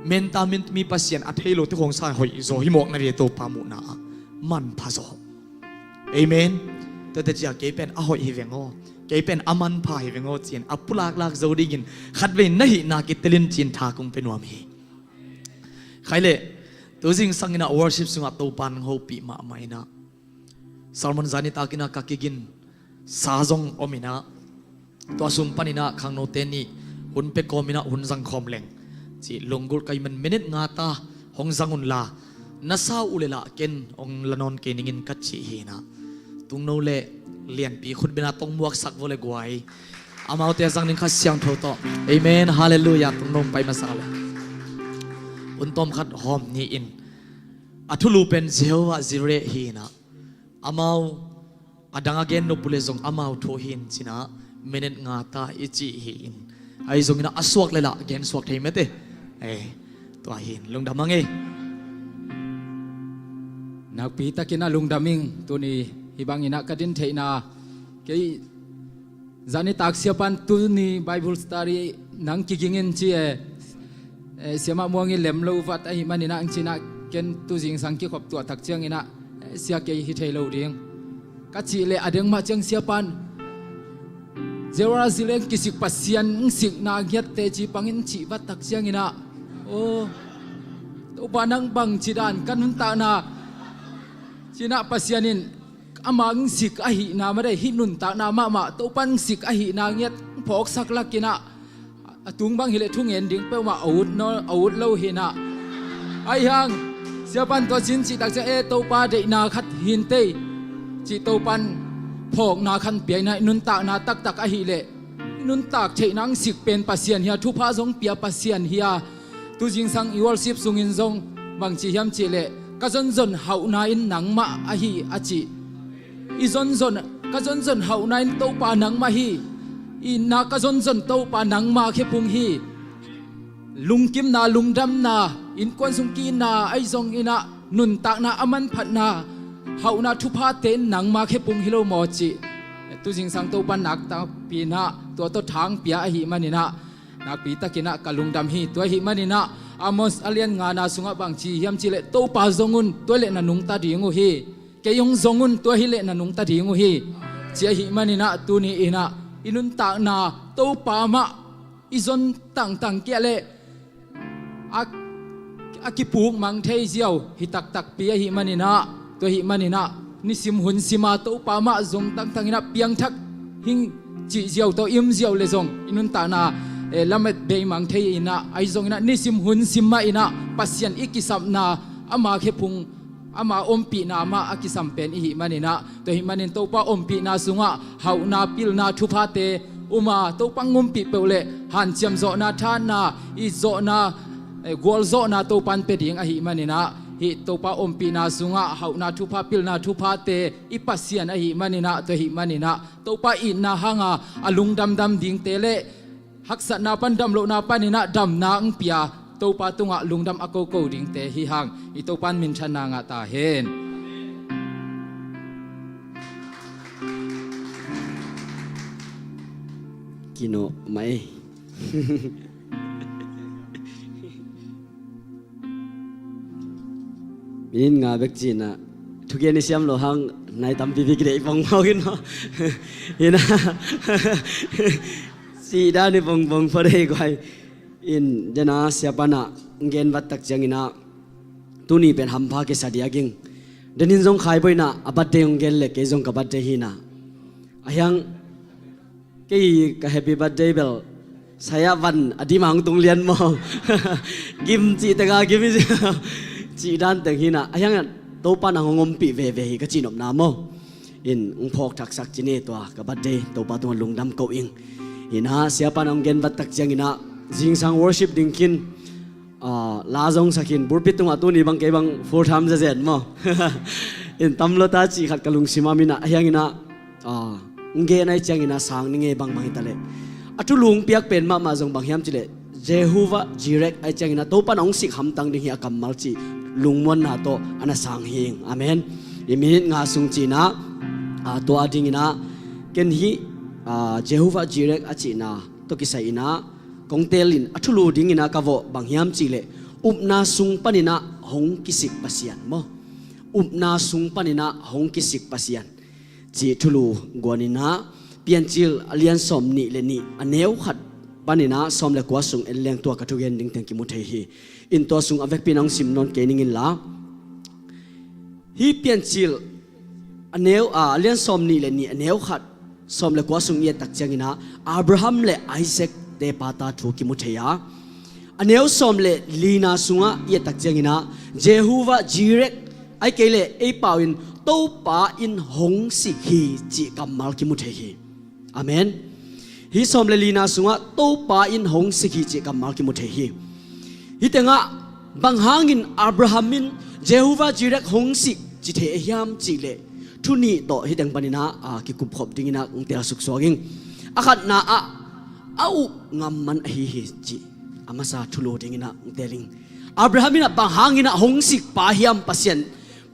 menta min tumi pasian a thei lote khawng sa hoih zaw hi mawk na ve, Topa muhna ah manpha zaw. Amen. Tuate ciang kei pen a hoih hi veng aw, kei pen a manpha hi veng aw ci-in a pulaklak zo dingin khatvei na hihna kitel in ci-in tha kong pia nuam hi. Khai leh, tu zingsang in ah worship sungah Topa in hong hopih mahmah in ah, sermon zanitak in ah ka kiginsa zong om in ah, tua sung panin ah khangnote nih hun pia kawm in ah hun zang khawm leng ci, lunggulh ka hih man minute nga ta hong zang un la, na sa uh leh lah ken hong la nawn kei ning in ka cih hi in ah, Tungno le Lianpi khutbetna tawh muaksak vua le guai. Amaute a zang ding Kha Siangtho tawh. Amen. Halleluiah. Tungno pai masa le. Hun tawm khat hawm ni in. A thulu pen Jehovah Jireh hi in ah, amau a dang a gen nop uh leh zong amau thu hi in ci-in ah minute nga ta i cih hi in. Ahi zongin ah a suak leh lah gen suak thei mate. Eh, tua hi in lungdam ang ei. Nakpi takin ah lungdam ing. Tuni hih bangin ah ka din theihna, kei zanitak siapan tuni Bible study nang kiging in ci e. Eh, siamah muang i lem lo vat ahih manin ah, ang ci-in ah ken tu zingsang kikhop tuah tak ciangin ah, eh, sia kei hi thei lo ding ka cih leh, a deng mah ciang siapan Jerusalem kisik Pasian hong sikna ngiat teci pang in cih vat tak ciangin ah, aw, Topa nang bangci dan ka nuntakna ci-in ah Pasian in ama hong sik ahihna mah dei, hih nuntakna mahmah Topa hong sik ahihna ngiat hong phawksak lak in ah, a tung bang hi leh thungen ding peuhmah a ut naw, a ut lo hi in ah. Ahi hang siapan tua ci-in cih tak ciang, eh, Topa deihna khat hi in tei cih Topa in phawkna khat pia in ah, i nuntakna taktak ahih leh i nuntak theihna hong sik pen Pasian hi a, thupha zong pia Pasian hi a. Tu zingsang i worship sungin zong bang ci hiam cih leh, ka zonzon hauhna in nangmah ahi a ci. I zonzon, ka zonzon hauhna in Topa nangmah hi. I itna ka zonzon Topa nangmah khe pung hi. Lungkimna, lungdamna, innkuan sung ki-itna ahi zongin ah, nuntakna a manphatna, hauhna thuphate in nangmah khe pung hi lo maw cih tu zingsang Topa in nakpi-in ah tua tawh thang pia ahih manin ah, nakpi takin ah ka lungdam hi. Tua ahih manin ah Amos a lian ngana sungah bang ci hiam cih leh, Topa zong un, tua hi leh na nungta ding uh hi. Kei hong zong un, tua hi leh na nungta ding uh hi, ci ahih manin ah tuni in ah i nuntakna Topa mah i zon tangtang kei leh, a, a kipuk mang thei ziau hi taktakpi ahih maninah, tua ahih maninah nisim hun sima Topa mah zong tangtanginah piangthak hing cih ziau tawh i um ziau le zong i nuntakna, eh, lamet bei mang thei inah, ahi zonginah nisim hun sim mah inah Pasian i kisapna ama khephung ama ompihna mah a kisam pen ihih maninah, tua ahih manin Topa ompihna sungah hauhna, pilna, thuphate uma, Topa ompih peuh le hanciam zawhna, thahatna, i zawhna, eh, gualzawhna Topan pia ding ahih maninah, hih Topa ompihna sungah hauhna, thupha, pilna, thuphate i Pasian ahih maninah, tua ahih maninah Topa itna hanga a lungdamdam dingte le haksatna pan, damlohna paninah damna ang pia, Topa tungah lungdam a koko dingte hi hang, i Topan minthanna ngah ta hen. Kinawh mai. Minit nga bek cinah thugen i siam lo hang nai tampi bik deih pongpong in maw? Hinah sihdan i pongpong pha dei guai. In dena siapanah ngen vat tak cianginah tuni pen hampha kisa diaking. Denin zong khaiboinah a birthday hong gen le kei zong ka birthday hinah. A hiang kei ka happy birthday bel saya van a dim a hong tung lian maw? Gim cih tengah gim i cih dan teng hinah. A hiangah Topa nang hong ompih veve hi ka cihnopna maw? In hong phawk thaksak cine tua ka birthday Topa tungah lungdam ko ing. Hinah siapa nang hong gen vat tak cianginah zingsang worship ding khin. Ah, la zong sakhin, pulpit tungah tuni bang kei bang full time zezen maw? In tam lo ta cih khat ka lungsim a minah, a hianginah, ah, nge nai cianginah sang ni nge bangbang hita leh. A thulu hong piak pen mahmah zong bang hiam cileh, Jehovah Jireh ai cianginah Topa na hong sik hamtang ding hi a kammal cih lungmuanna tawh a na sang hi ing. Amen. I minit nga sung cinah, ah, tua a dinginah ken hih, ah, Jehovah Jireh a cihna tawh kisai inah kong tel in a thulu dingin a ka vawh bang hiam cihleh, upna sung paninah hong kisik Pasian maw? Upna sung paninah hong kisik Pasian cih thulu guaninah Piancil a lian sawm nih le nih a neu khat paninah sawm le kua sung en leng tua ka thugen ding teng kimu thei hi. In tua sung a vekpi in hong sim nawn kei ning inla. Hih Piancil a neu, a, a lian sawm nih le nih a neu khat, sawm le kua sung i et tak cianginah Abraham le Isaac te pata thu kimu thei a. A neu sawm le lina sungah i et tak cianginah Jehovah Jireh ai kei le ei pau in Topa in hong sik hi cih kammal kimu thei hi. Amen. Hih sawm le lina sungah Topa in hong sik hi cih kammal kimu thei hi. Hih tengah bang hangin Abraham in Jehovah Jireh hong sik ci thei a hiam cihleh, thu nih tawh hih teng paninah, a, kikupkhop dinginah kong tel suksuak ing. A khatna ah a up ngam man ahi hi cih a masa thulu dinginah kong tel ing. Abraham inah bang hanginah hong sikpa hiam Pasian,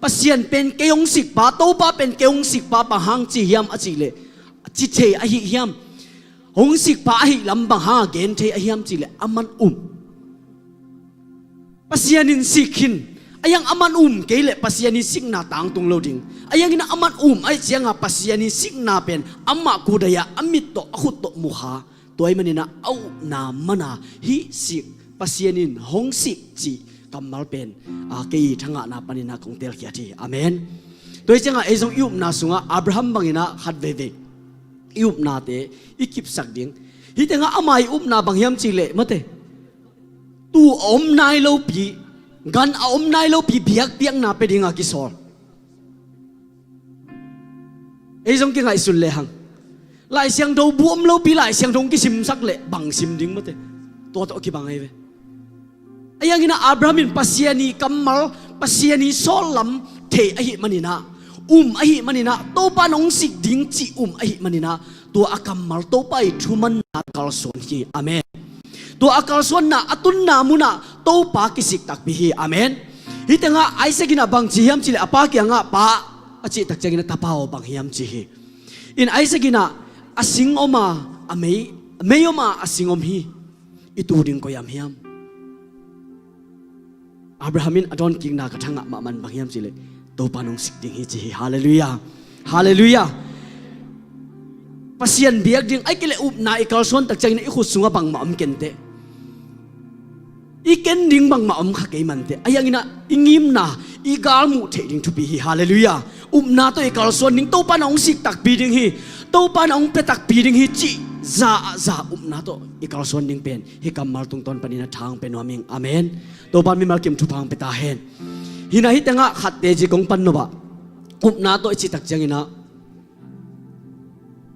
Pasian pen kei hong sikpa, Topa pen kei hong sikpa bang hang ci hiam a cihleh, ci thei ahi hiam? Hong sikpa ahi lam bang hanga gen thei a hiam cihleh a man um. Pasian in sik khin, a hiang a man um kei leh Pasian in sikna tangtung lo ding. A hiangin a man um ahi cianga Pasian in sikna pen amah kudai-ah a mit tawh a khut tawh mukha. Tua ahih maninah a upna mana hih sik Pasian in hong sik cih kammal pen, a, kei i thangahna paninah kong telkhiat hi. Amen. Tua hi cianga ei zong i upna sungah Abraham banginah khat veivei i upnate i kipsak ding. Hih tengah ama i upna bang hiam cihleh mate, tu a om nai lopi, gan a om nai lopi biakpiakna pia dinga kisawl. Ei zong kingaihsun lehang Lai Siangtho bu om lopi Lai Siangtho hong kisimsak leh bang sim ding mate? Tua tawh kibang ahi ve. A hiangin a Abraham in Pasian i kammal, Pasian i sawllam thei ahih maninah, um ahih maninah, Topa nong sik ding cih um ahih maninah, tua a kammal Topa i thumanna kalsuan hi. Amen. Tua a kalsuanna a tunna munah Topa kisik takpi hi. Amen. Hih tengah Isaac inah bang ci hiam cihleh a pa kiangah, pa, a cih tak ciangin a tapa aw bang hiam ci hi. In Isaac inah a sing om a, a mei, a mei om a, a sing om hi. I tu ding koi-am hiam? Abraham in a dawnkikna ka thangah mahmah bang hiam cihleh, Topa nong sik ding hi ci hi. Halleluiah. Halleluiah. Pasian biak ding ai kei leh upna i kalsuan tak ciangin i khut sungah bangmah om kenteh. I ken ding bangmah om kha kei mante, a hianginah i ngimna, i galmuh theih ding thupi hi. Halleluiah. Upna tawh i kalsuan ding, Topa na hong sik takpi ding hi. Topa na hong pia takpi ding hi cih za ah za upna tawh i kalsuan ding pen hih kammal tungtawn panin a thang pe nuam ing. Amen. Topa in mimal kim thupha hong pia ta hen. Hinah hih tengah khatte ci kong pan nop ah, upna tawh i cih tak cianginah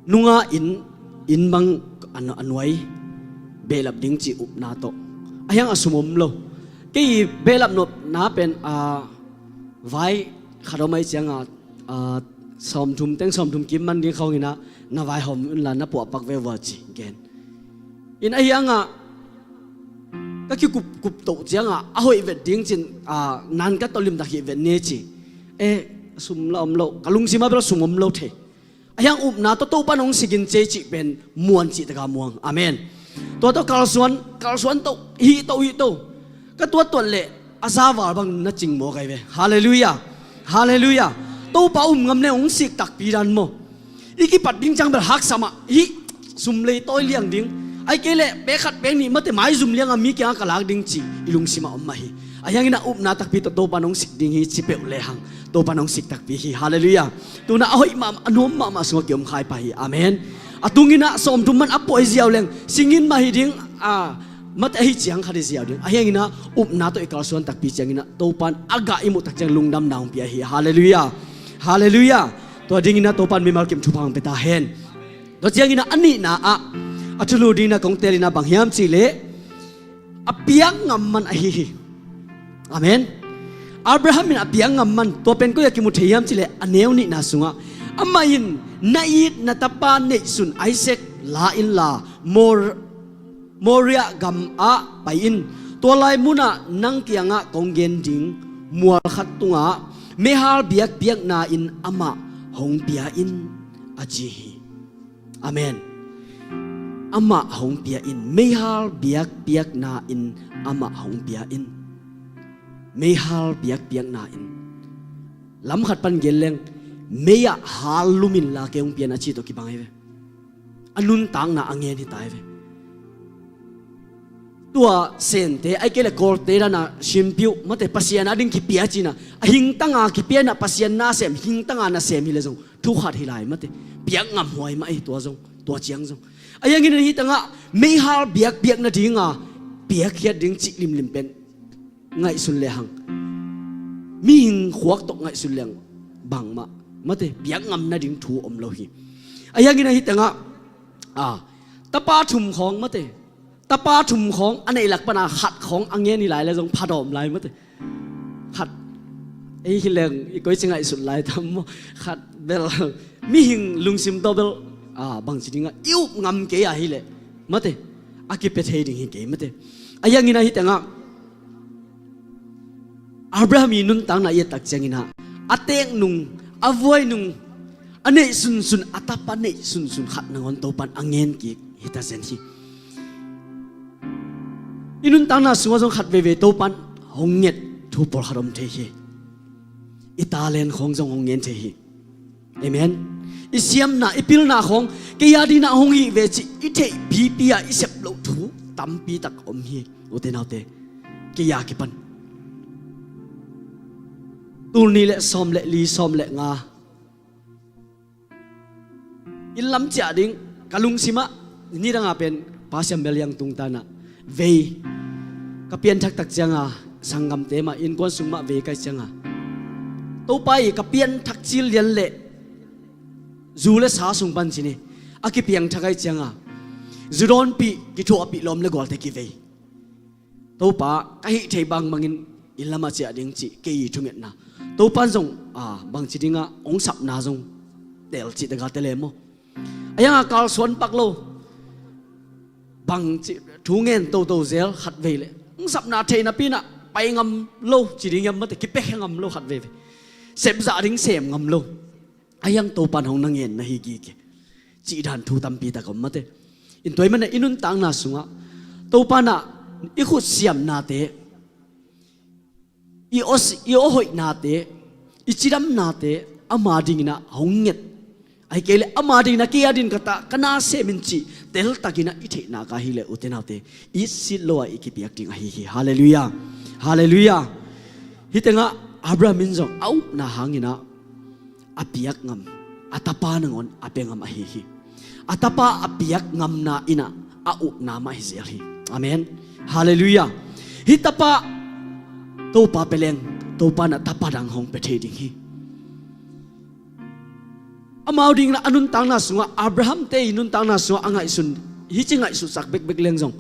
nunga inn, inn bang a, a nuai behlap ding cih upna tawh, a hiang a sum om lo. Kei i behlap nopna pen a vai khat om ahi cianga, a, sawmthum teng sawmthum kim man ding khawng inah na vaihawm unla na puahpak veuva ci gen. In a hiangah ka kikupkup toh ciangah a hoih vet ding cin, a, nan ka tawh limtak hih vet ni ci. Eh, sum la om lo, ka lungsimah bel sum om lo thei. A hiang upna tawh Topa in hong sikin cei cih pen muan cih taka muang. Amen. Tua tawh kalsuan, kalsuan to, hih to, hih to. Ka tuattuat leh a zaval bang na cing maw kai ve. Halleluiah. Halleluiah. Topa um ngam le hong sik takpi dan maw. I kipat ding ciang bel haksa mah hih sum lei tawi liang ding. Ai kei leh pek khat pek nih mate maizum lianga mi kiangah ka lak ding cih i lungsimah om mah hi. A hianginah upna takpi tawh Topa in hong sik ding hi ci peuh lehang Topa in hong sik takpi hi. Halleluiah. Tunah a hoih mah, a nuam mahmah sungah kiom khai pah hi. Amen. A tunginah sawmthum man a puai ziau leng singin mah hi ding, a, mate ahi ciang khat hi ziau ding. A hianginah upna tawh i kalsuan takpi cianginah Topa in a gah i muh tak ciang lungdamna hong pia hi. Halleluiah. Halleluiah. Tua dinginah Topa in mimal kim thupha hong pia ta hen. Tua cianginah a nihna ah a thulu dinginah kong telinah bang hiam cihleh a piak ngam man ahi hi. Amen. Abraham in a piak ngam man, tua pen koi a kimu thei hiam cihleh a neu nihna sungah, amah in na it na tapa neihsun Isaac la inla Mor-, Moria gam ah pai in, tua lai munah nang kiangah kong gen ding mual khat tungah meihal biakpiakna in amah hong bia in a ci hi. Amen. Amah hong bia in, meihal biakpiakna in amah hong bia in. Meihal biakpiakna in. Lam khat pan gen leng, mei ah hal lum inla kei hong pia in a ci tawh kibang hi ve. A nuntakna a ngen hi ta hi ve. Tua sente, ai kei le kawlte dana simpih uh, mate Pasian a ding kipia cina, a hingtanga kipia inah Pasian na sem, hingtanga na sem hi le zong thu khat hi lai mate. Piak ngam huai mah ei tua zong, tua ciang zong. A hiangin hih tangah meihal biakpiak nadinga piakkhiat ding cih limlim pen ngaihsun lehang, mihing khuak tawh ngaihsun lehang bangmah mate piak ngam nading thu om lo hi. A hiangin hih tangah, a, tapa thum khawng mate, tapa thum khawng a neih lak pana khat khawng a ngen hi lai le zong phadawm lai mate. Khat ei hi leng i koi ci ngaihsut lai tam maw? Khat bel mihing lungsim tawh bel, a, bangci dingah i up ngam kei a hi leh mate, a kipia thei ding hi kei mate. A hiangin a hi tengah Abraham i nuntakna i et tak ciangin ah, a teek nung, a vuai nung, a neih sunsun, a tapa neih sunsun khat nangawn Topan a ngen kik hi ta zen hi. I nuntakna sungah zong khat veivei Topan hong nget thu pawlkhat om thei hi. I talent khawng zong hong ngen thei hi. Amen. I siamna, i pilna khawng kei a dinah hong hih ve cih i theih pipi ah i sep loh thu tampi tak om hi. Ute naute, kei a kipan tul nih le sawm le li, sawm le nga, inn lam ciah ding ka lungsimah nidanga pen Pa Siam Bel Yang tungtanah vei ka pianthak tak cianga, sanggamte mah innkuan sung mah vei kai cianga, Topa i ka pianthak cil lian le zu le sa sung pan cini a kipiangthak ai cianga, zu dawnpih, kithuahpih lawm le gualte kivei. Topa ka hih thei bangbangin inn lamah ciah ding cih kei i thungetna, Topan zong, a, bangci dingah hong sapna zong tel cih dagate le maw? A hianga kalsuan pak lo, bangci thu ngen toto zel khat vei le hong sapna theih napinah pai ngam lo ci ding hiam mate, kipek he ngam lo khat veivei. Sepzah ding sem ngam lo. A hiang Topan hong na ngen na hi gige cih dan thu tampi tak om mate. In tua i manah i nuntakna sungah Topanah i khut siamnate, i aw, i aw hoihnate, i cidamnate ama dinginah hong nget, Ahih kei leh ama ding na, kei a ding ka ta, ka na sem in cih teltakin ah i theih nak a hi leh, ute naute, i sit lo a i kipiak ding ahi hi. Halleluiah. Halleluiah. Hih tengah Abraham in zong a upna hangin ah a piak ngam, a tapa nangawn a pia ngam ahi hi. A tapa a piak ngamna in ah a upna mah hi zel hi. Amen. Halleluiah. Hih tapa Topa pia leng, Topa in ah tapa dang hong pia thei ding hi. Amau ding in ah a nuntakna sungah, Abraham te i nuntakna sungah a ngaihsun, hih ci ngaihsutsak bekbek leng zong,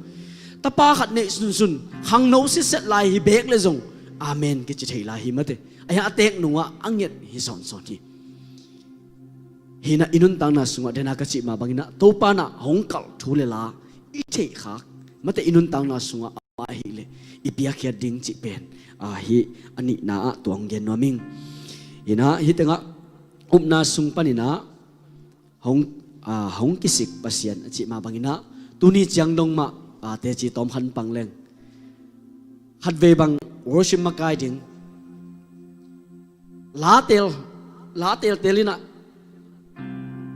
tapa khat neih sunsun, khangno sitset lai hi beek leh zong, amen kici thei lai hi mate. Ahi hang a teek nungah a nget hi sawnsawn hi. Hih in ah i nuntakna sungah, den a ka cih mah bangin ah Topa in ah hong kalh thu le la i theih khak mate, i nuntakna sungah amah ahih leh i piakkhiat ding cih pen, a, hih a nihna ah tua hong gen nuam ing. Hih in ah hih tengah upna sung panin ah hong, a, hong kisik Pasian a cih mah bangin ah, tuni ciang dong mah, a, teci tawm khat pang leng, khatvei bang worship makai ding, la tel, la teltel in ah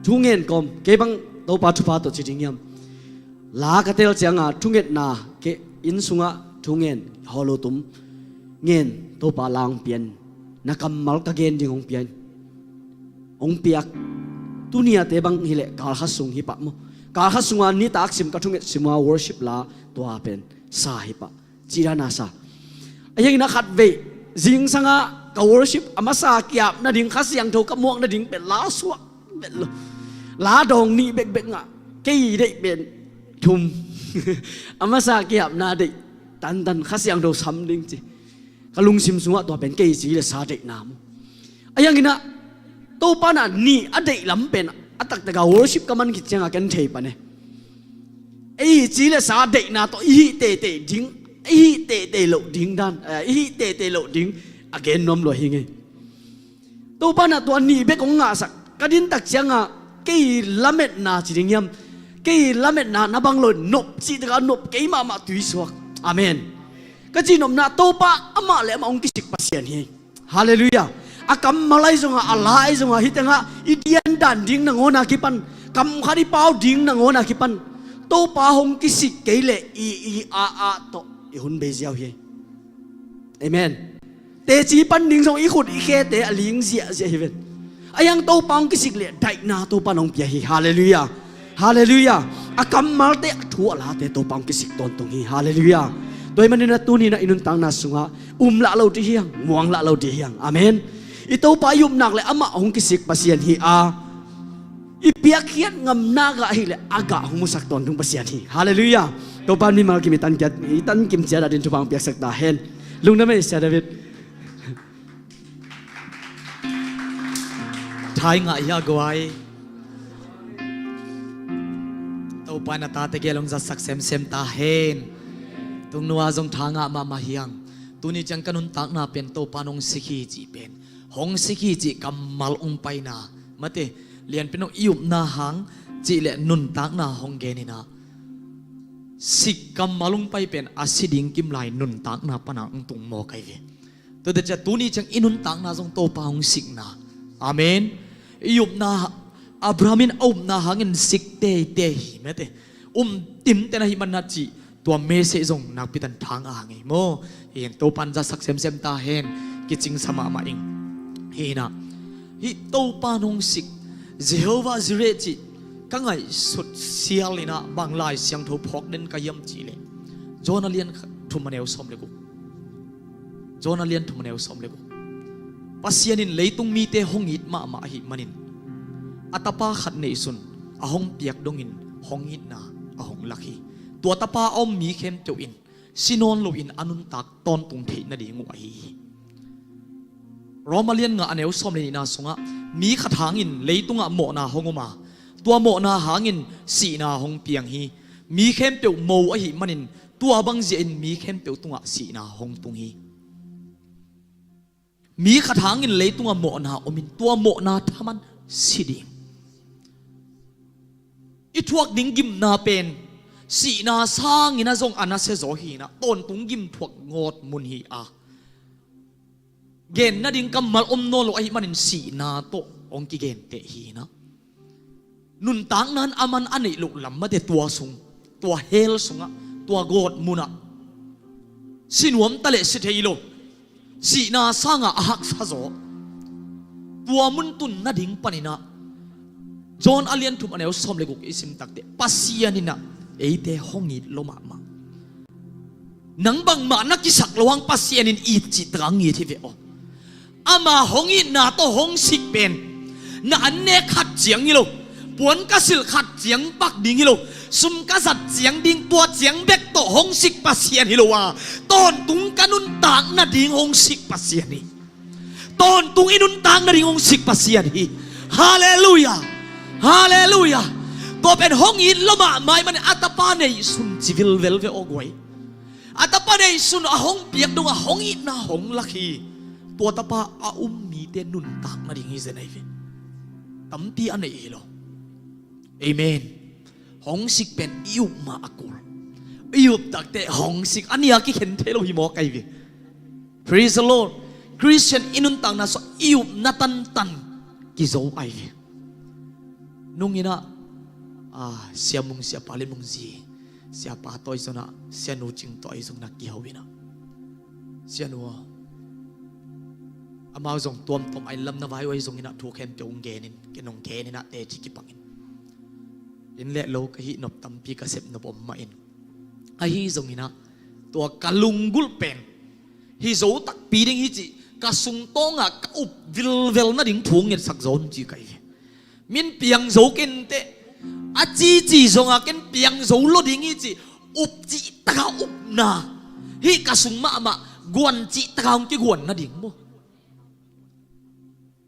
thu ngen kawm, kei bang Topa thupha tawh ci ding hiam? La ka tel ciangin thu ngetna, kei inn sungah thu ngen, hawlo tum ngen, Topa la hong pia in, na kammal ka gen ding hong pia in, hong piak. Tuni a te bang hi leh kal khat sung hi pah maw. Kal khat sungah nitak sim ka thu nget sim a worship la, tua pen sa hi pah. Cih dan a sa. Ahi hangin ah khatvei zingsang ah ka worship a masa ki-ap nading, Kha Siangtho ka muak nading pen la suak vet lo. La dawng nih bekbek ngah. Kei deih pen thum. A masa ki-apna deih, tantan Kha Siangtho sam ding ci. Ka lungsim sungah tua pen kei ci le sa deihna maw. Ahi hangin ah Topa in ah nih a deih lam pen a taktak a worship ka man khit ciangin ken thei pan e. Ei ci le sa deihna tawh i hih teitei ding, i hih teitei loh ding dan, eh, i hih teitei loh ding a gen nuam lua hi ing ei. Topa in ah tua nih bek hong ngahsak, ka din tak ciangin kei lametna ci ding hiam? Kei lametna na bang lo in nop cih tak a nop kei mahmah tui suak. Amen. Ka cihnopna, Topa amah le amah hong kisik Pasian hi. Halleluiah. A kammal ahi zongin, a la ahi zongin, hih tengah i dian dan ding nangawn a kipan, kam khat i pau ding nangawn a kipan, Topa hong kisik kei leh i, i a, a tawh i hun bei ziau hi. Amen. Teci pan ding zong i khut i khete a ling ziahziah hi ven. Ahi hang Topa hong kisik leh daihna Topa in hong pia hi. Halleluiah. Halleluiah. A kammalte, a thu a late Topa hong kisik tawntung hi. Halleluiah. Tua ahih manin ah tuni in ah i nuntakna sungah um lah lo ding hi hang, muang lah lo ding hi hang. Amen. I Topa i up nak leh amah hong kisik Pasian hi a, i piakkhiat ngamna gah ahih leh a gah hong musak tawntung Pasian hi. Halleluiah. Topa in mimal kim i tan kiat, i tan kim ciat a ding thupha hong piaksak ta hen. Lungdam ei, Sia David. Thai ngah hi a guai. Topa in a tate gel hong zatsak semsem ta hen. Tungnuah zong tha ngah mahmah hi hang. Tuni ciang ka nuntakna pen Topa in hong sik hi cih pen, hong sik hi cih kammal hong paina, mate, lianpi in hong i upna hang cih leh nuntakna hong gen in ah, sik kammal hong pai pen a si ding kim lai nuntakna pan a hong tung mawk ahi ve. Tua teh ciah tuni ciang i nuntakna zong Topa hong sikna. Amen. I upna, Abraham in a upna hangin sik teitei hi mate. Um timten ahih manin ah cih, tua message zong nakpi takin tha ngah hang ei maw. Hi in Topa in zatsak semsem ta hen, kicingsa mahmah ing. Hi in ah, hih Topa in hong sik, Jehovah Jireh cih, ka ngaihsut sial in ah bang Lai Siangtho phawk den ka hiam cih leh, Jonah lian thum a neu sawm le guk. Jonah lian thum a neu sawm le guk. Pasian in leitung mite hong it mahmah ahih manin, a tapa khat neihsun a hong piak dongin hong itna a hong lak hi. Tua tapa a om mi khempeuh in si nawn loin a nuntak tawntung theih nading uh ahi hi. Roma lian nga a neu sawm le nihna sungah, mi khat hangin leitungah mawhna hong om a, tua mawhna hangin sihna hong piang hi. Mi khempeuh mo ahih manin, tua bang ziahin mi khempeuh tungah sihna hong tung hi. Mi khat hangin leitungah mawhna omin, tua mawhna thaman si ding. I thuak ding gimna pen sihna sangin ah zong a nasia zaw hi in ah, tawntung gim thuak ngawt mun hi a, gen nading kammal om nawn lo ahih manin sihna tawh hong kigenteh hi in ah. Nuntakna in a man a neih loh lam mate, tua sung, tua hell sungah, tua gawt munah si nuam ta leh si thei lo, sihna sangah a haksa zaw. Tua mun tun nading paninah John a lian thum a neu sawm le guk i sim takteh Pasian inah eite hong it lo mahmah. Nang bangmah na kisak lo hang Pasian in it cih taka ngit hi ve aw. Ama hong itna tawh hong sik pen na annek khat ciang hi lo, puan ka silh khat ciang pak ding hi lo, sum ka zat ciang ding, tua ciang bek tawh hong sik Pasian hi lo a, tawntung ka nuntak nading hong sik Pasian hi. Tawntung i nuntak nading hong sik Pasian hi. Halleluiah. Halleluiah. Tua pen hong it lo mahmah ahih manin a tapa neihsun ci vilvel ve aw guai. A tapa neihsun a hong piak dongah hong itna hong lak hi. Tua tapa a um mite nuntak nading hi zen ahi ve. Tampi a neih hi lo. Amen. Hong sik pen i up mah a kul. I up takteh hong sik a nia kikhen thei lo hi mawk ahi ve. Praise the Lord. Christian i nuntakna sungah i upna tantan kizo ahi ve. Nunginah, ah, Sia Mung, Sia Pa Lim Mung zi, Sia Pa Tawi Zon ah, Sia Nu Cing Tawi zong na kiho inah, Sia Nu aw, amau zong tuamtuam a innlam na vai uh ahi zonginah thu khempeuh hong genin, ken hong geninah teci kipangin. In leh lo ka hih nop tampi ka sep nop om mahin. Ahi zonginah tua ka lunggulh pen hi zo takpi ding hi cih ka sungtawngah ka up vilvel nading thu hong ngetsak zaw un ci ka hi ve. Min piang zo kei inteh, a cici zongah ken piang zo lo ding hi cih up cih taka upna hih ka sung mahmah guan cih taka hong kiguan nading maw?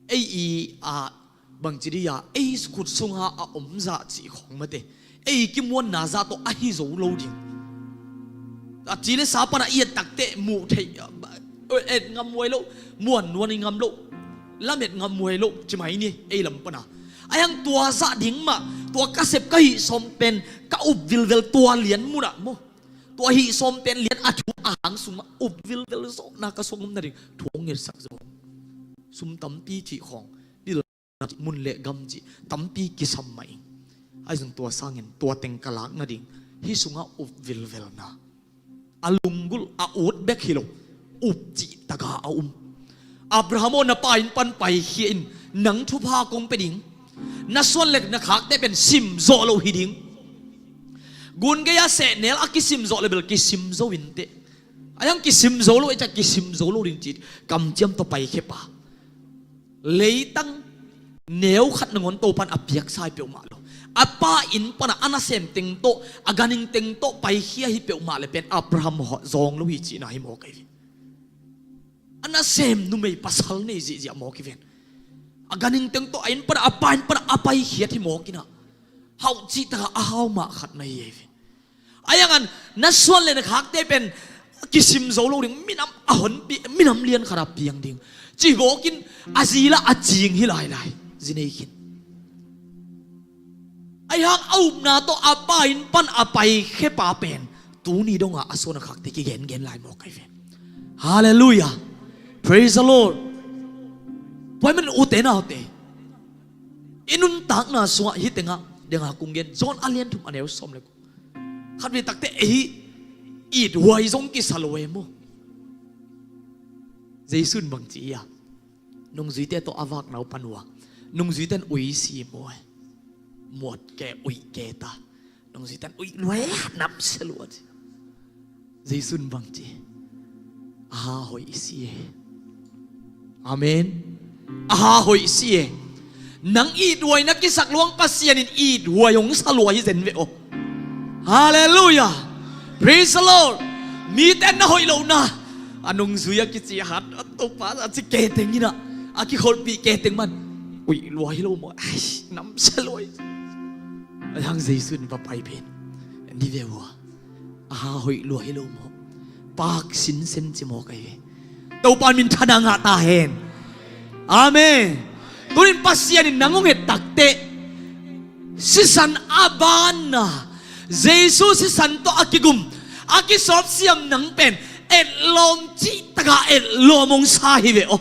Ei i, a, bangci dih a, ei khut sunga a om zah cih khawng mate, ei kimuanna zah tawh ahi zo lo ding. A ci le sa pana i et takteh muh theih, a, et ngam huai lo, muan nuan i ngam lo, lamet ngam huai lo ci mai ni ei lam pana. Ahi hang tua zah ding mah, tua ka sep ka hih sawm pen ka up vilvel tua lian munah maw, tua hih sawm pen lian a thu a hang sungah up vilvel zawhna ka sung om nading thu hong ngetsak zo. Sum tampi cih khawng, dil mun le gam cih tampi kisam mah ing. Ahi zong tua sangin tua teng ka lak nading hih sungah up vilvelna, a lunggulh a ut bek hi lo, up cih taka a um. Abraham aw, na pa inn pan paikhia in, nang thupha kong pia ding. Na suan le na khakte pen simzawh loh hi ding. Gun gei-a sehnel a kisimzawh le bel kisim zo inteh. Ahi hang kisim zo lo, ei ciah kisim zo lo ding ci kamciam tawh paikhia pa. Leitang neu khat nangawn Topan a piaksa hi peuhmah lo. A pa inn pana a nasem teng tawh, a ganhing teng tawh paikhia hi peuhmah le pen Abraham hawh zawng lo hi cihna hi mawk ahi ve. A nasem numei pasal nei zihziah mawk hi ven. A ganhing teng tawh a inn pana, a pa inn pana a paikhiat hi mawk inah, hauh cih taka a hau mah khat na hi ahi ve. Ahi hangin na suan le na khakte pen kisim zo lo ding, minam a honpi, minam lian khat a piang ding ci mawk in, a zila a cing hi lailai zi nei khin. Ahi hang a upna tawh a pa inn pan a paikhia pa pen tuni dongah a suan a khakte kigengen lai mawk ahi ve. Halleluiah. Praise the Lord. Tua ahih manin ute naute, i nuntakna sungah hih tengah, dengah kong gen, John a lian thum a neu sawm le khat ve takteh ei it huai zong kisa lo e maw? Jesu in bangci hi a, nungzuite tawh a vak naupan uh a, nungzuite in ui si maw e? Muat ke, ui ke ta. Nungzuite in ui lua e, namsia lua ci. Jesu in bangci, a ha hoih i si e. Amen. A ha hoih si e. Nang it huai na kisak lo hang Pasian in it huai hong sa lua hi zen ve aw. Halleluiah. Praise the Lord. Mite na hoih lohna, a nungzui a kici hat, a topa a ci keteng inah, a kikholhpih keteng man, ui lua hi lo maw? Ai, namsia lua hi. Ahi hang Jesu in va pai pen, ni ve ua. A ha hoih lua hi lo maw? Pak sinsen ci mawk ahi ve. Topa min thana ngah ta hen. Amen. Tunin Pasian in nang hong et takteh, sisan a banna, Jesu sisan tawh a kigum, a kisawpsiam nang pen etlawm cih taka etlawm hong sa hi ve aw.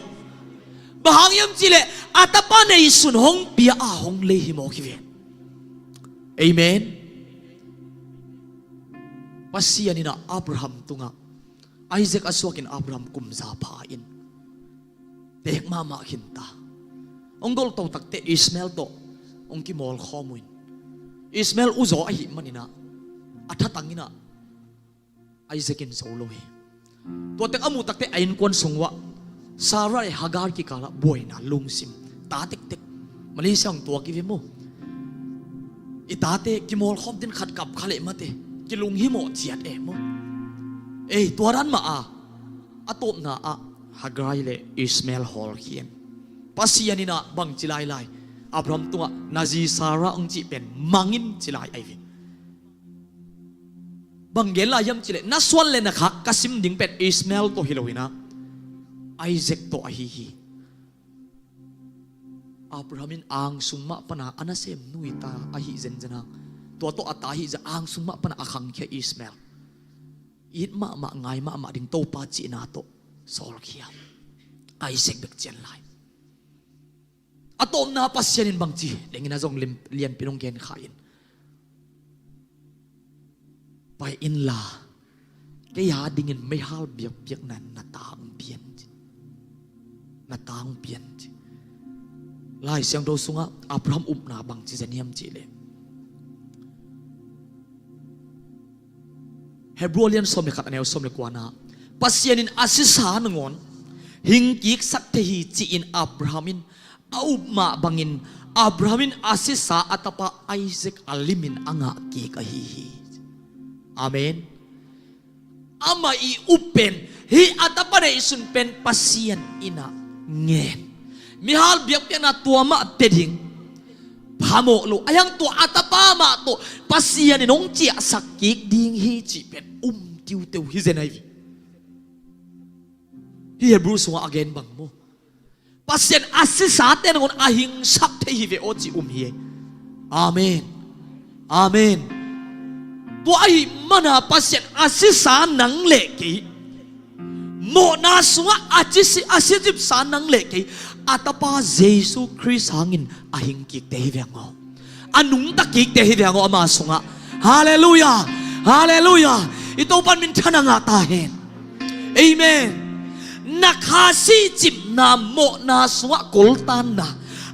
Bang hang hiam cihleh a tapa neihsun hong pia a hong lei hi mawk hi ve. Amen. Pasian in ah Abraham tungah Isaac a suakin Abraham kum za pha in teek mahmah khinta. Hong golto takte Ishmael tawh hong kimawlkhawm uh in, Ishmael uzaw ahih manin ah a thatang in ah Isaac in zo lo hi. Tua tek a muh takte a innkuan sung uah Sarah le Hagar kikalah buaina lungsim, ta tektek. Malaysia hong tuak i ve maw? I tate kimawlkhawm din khat kap kha leh mate kilung himawh ciat e maw? Ei, tua dan mah a, a tawpna ah Hagar le Ishmael hawlkhia in, Pasian in ah bangci lailai, Abraham tungah na zi Sarah hong cih pen mang in ci lai ahi ve. Bang gen lai hiam cih leh, na suan le na khak ka sim ding pen Ishmael tawh hi lo in ah Isaac tawh ahi hi. Abraham in angsung mah pana a nasem nu i ta ahi zenzen a, tua tawh a ta ahi zah angsung mah pana a khangkhia Ishmael. It mahmah, ngai mahmah ding Topa cihna tawh sawlkhia Isaac bek cian lai. A tawpna Pasian in bangci dengin a zong lim-, lianpi nong gen kha in, pai inla kei a dingin meihal biakpiakna na ta hong pia in ci. Na ta hong pia in ci. Lai Siangtho sungah Abraham upna bangci zen hiam cih leh, Hebrew a lian sawm le khat, a neu sawm le kuana, Pasian in a sisa nangawn hing kiksak thei hi ci-in Abraham in a up mah bangin, Abraham in a sisa a tapa Isaac a limin a ngah kik ahi hi. Amen. Amah i up pen, hih a tapa neihsun pen Pasian in ah ngen. Mihal biakpiakna tua mah pia ding phamawh lo, a hiang tua a tapa mah tawh Pasian in hong ciahsak kik ding hi cih pen um tiuteu hi zen ahi ve. Hih Hebrew sungah a gen bang maw? Pasian a sisate nangawn a hingsak thei hi ve aw ci um hi. Amen. Amen. Tua ahih mana Pasian a sisa nang le kei, mawhna sungah a cisi, a sicipsa nang le kei, a tapa Jesu Khrist hangin a hing kikte hi veng aw. A nungta kikte hi veng aw ama sungah. Halleluiah. Halleluiah. I Topan minthanna ngah ta hen. Amen. Na kha sicipna mawhna sungah koltanna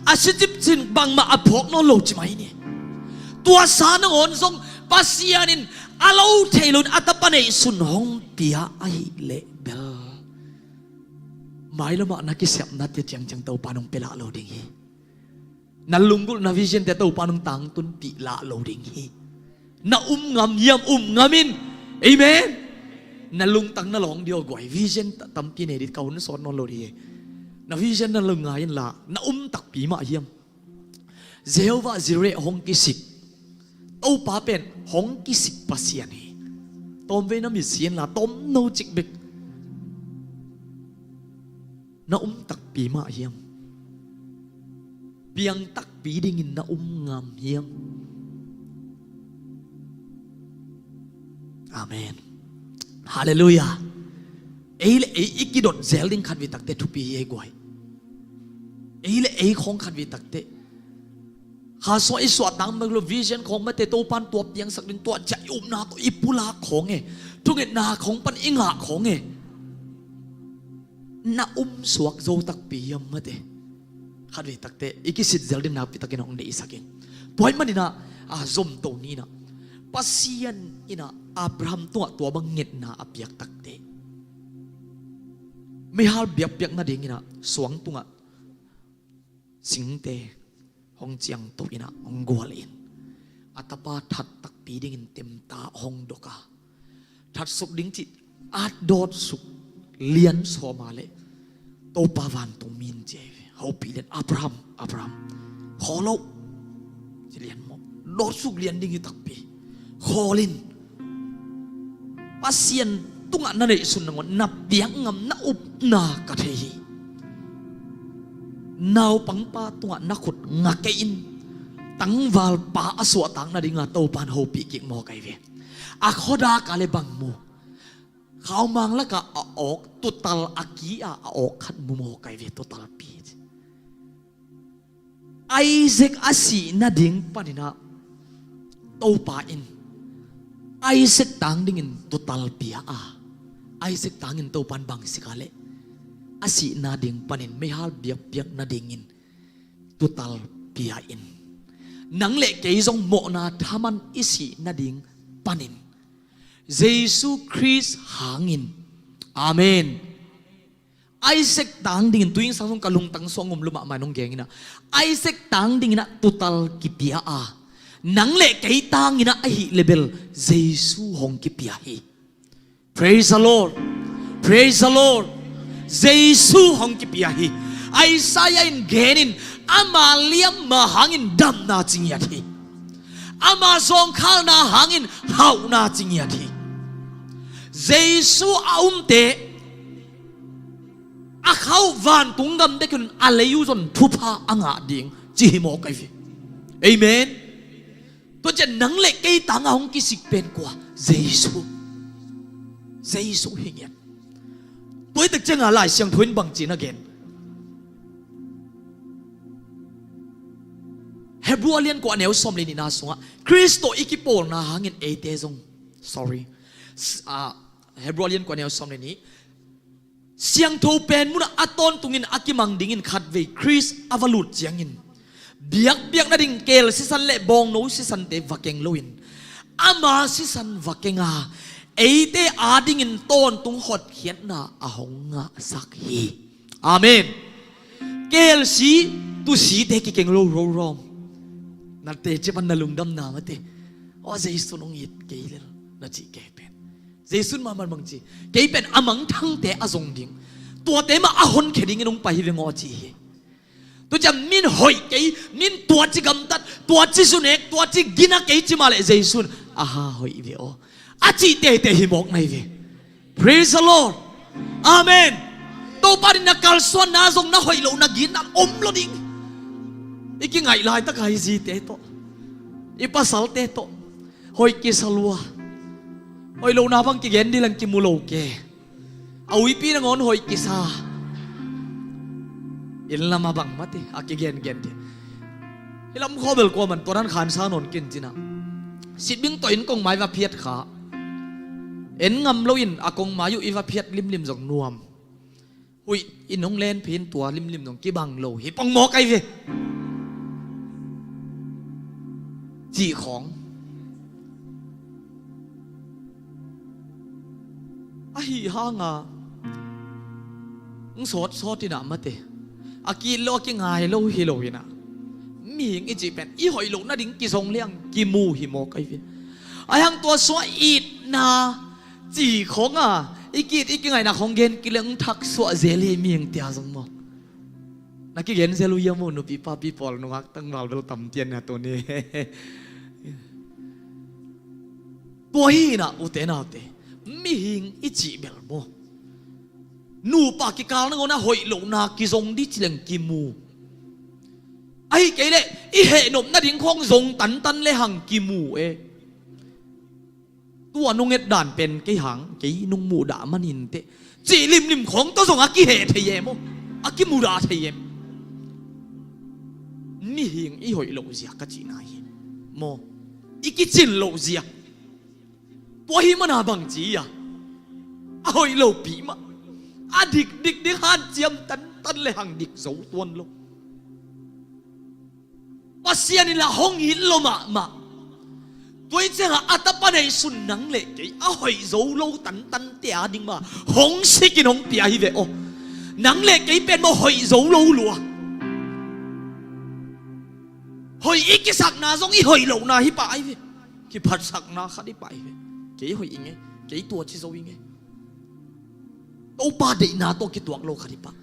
a sicip cin bangmah a phawk nawn lo ci mai ni. Tua sa nangawn zong Pasian in a lo thei loin a tapa neihsun hong pia ahih leh bel, mailamah na kisiapnate ciangciang Topa nong pia lah lo ding hi. Na lunggulh na vision te Topa nong tangtunpih lah lo ding hi. Na um ngam hiam? Um ngam in. Amen. Na lungtang na lawng dih aw guai. Vision ta-, tampi nei dih, ka hun sawt nawn lo dih hi. Na vision na lung ngai inla, na um takpi mah hiam? Jehovah Jireh hong kisik Topa pen hong kisik Pasian hi. Tawmvei na mit si inla, tawm no cik bek. Na um takpi mah hiam? Piang takpi dingin na um ngam hiam? Amen. Halleluiah. Ei le ei i kidot zel ding khat vei takte thupi hi ei guai. Ei le ei khawng khat vei takte kha suah i suah tang bek lo, vision khawng mate Topan tua piangsak ding, tua ciah i upna tawh i pulak khawng e, thungetna khawng pan i ngah khawng e. Na um suak zo takpi hiam mate? Khat vei takte i kisit zel ding nakpi takin hong deihsak in. Tua ahih manin ah, a zomto ni in ah, Pasian in ah Abraham tungah tua bang ngetna a piak takte, meihal biakpiak nadingin ah suang tungah singte hong ciangto in ah hong gual in, a tapa that takpi dingin temta hong dok a, that suk ding cih at dawt suk lian sawm a leh Topa vantung mi in ci hi ve. Hopih lian, Abraham, Abraham, khawl lo ci lian maw? Dawt suk lian ding hi takpi. Khawl in. Pasian tungah na neihsun nangawn na piak ngam, na upna ka thei hi. Naupangpa tungah na khut nga kei in. Tangvalpa a suahtak nadinga Topan hopih kik maw kai ve. A khuadak a le bang mu? Khaumang lakah a awk tutal a ki-a a awk khat mu maw kai ve, tutalpi. Isaac a sih nading panin ah Topa in Isaac tang dingin tuutal pia a, Isaac tangin Topa in bang sik a leh a sihna ding panin meihal biakpiak nadingin tuutal pia in, nang le kei zong mawhna thaman i sih nading panin Jesu Khrist hangin. Amen. Isaac tang dingin, tuingsang zong ka lungtang suang um lua mahmah in hong geng in ah, Isaac tang dingin ah tuutal kipia a, nang le kei tangin ah ahih leh bel Jesu hong kipia hi. Praise the Lord. Praise the Lord. Jesu hong kipia hi. Isaiah in gen in, ama liamma hangin damna ci ngiat hi. Ama zawngkhalna hangin hauhna ci ngiat hi. Jesu a umte a khauh vantung gam bek un a lei uh zong thupha a ngah ding ci hi mawk ahi ve. Amen. Tua ciang nang le kei tangah hong kisik pen kua? Jesu. Jesu hi ngiat. Tua hi tak ciangah Lai Siangtho in bangci na gen? Hebru a lian kua, a neu sawm le nihna sungah Khrist tawh i kipawlna hangin eite zong, sorry, S-, ah, Hebru a lian kua, a neu sawm le nih, siangtho pen munah a tawntungin a kimang dingin khatvei Khrist a va lut ciangin biakpiak nading keel sisan le bawngno sisante va keng loin ama sisan va kenga eite adingin tawntung hotkhiatna a hong ngahsak hi. Amen. Keel si, tu site kikeng lo rorom. Na teci pan na lungdamna mate. Aw, Jesu nong it kei lel na cih kei pen, Jesu in mahmah bangci, kei pen a mangthangte a zong ding, tuate mah a honkhia dingin hong pai hi veng aw ci hi. Tua ciang min hoih kei, min tuaci gamtat, tuaci zunek, tuaci gina kei ci mah leh Jesu in aha hoih ve aw a cih teitei hi mawk na hi ve. Praise the Lord. Amen. Topa in na kalsuanna zong na hoih lohna ginna om lo ding. I kingaih laitak a i zite tawh, i pasalte tawh hoih kisa lua. Hoih lohna bang kigen dih leng kimu lo ke. A uipi nangawn hoih kisa. Inn lamah bang mate a kigengen dih. Hih lam khawbel kua man tua dan khansa nawn kin cinah, sitbing tawh inn kongmai va phiat kha. En ngam loin a kongmai uh i va phiat limlim zong nuam. Huih in hong len phin tua limlim zong kibang lo hi pong mawk ahi ve. Cih khawng. Ahi hanga hong sawtsawt inah mate, a kit lo a kingai lo hi lo inah, mihing i cih pen i hoih loh nading kizong liang kimu hi mawk ahi ve. Ahi hang tua sua itna ci khawng a i kit i kingaihna khawng gen kile hong thaksuah zel hi mihing tia zong maw? Na kigen zel uh ia maw, nupi papi pawl nungak tangval bel tam tian na tuni. Tua hi inah ute naute, mihing i cih bel maw, nupa kikal nangawn a hoih lohna kizong dih ci leng kimu. Ahi kei leh i hehnop nading khawng zong tantan le hang kimu e. Tua nung et dan pen kei hang kei nung muhdah manin teh cih limlim khawng tawh zong a kiheh thei em aw, a kimudah thei em? Mihing i hoih loh zia ka cihna hi maw, i kicin loh zia. Tua hi mana bangci a, a hoih lopi mah, a dikdik ding hanciam tantan le hang dik zo tuan lo. Pasian in lah hong it lo mahmah. Tua hi ciangah a tapa neihsun nang le kei a hoih zo lo tantan te a ding mah hong sikin hong pia hi ve aw. Nang le kei pen maw hoih zo lo lua. Hoih i kisakna zong i hoih lohna hi pah ahi ve. Kiphatsakna khat hi pah ahi ve. Kei hoih i ngei, kei tuaci zo i ngei. Topa deihna tawh kituak lo khat hi pah.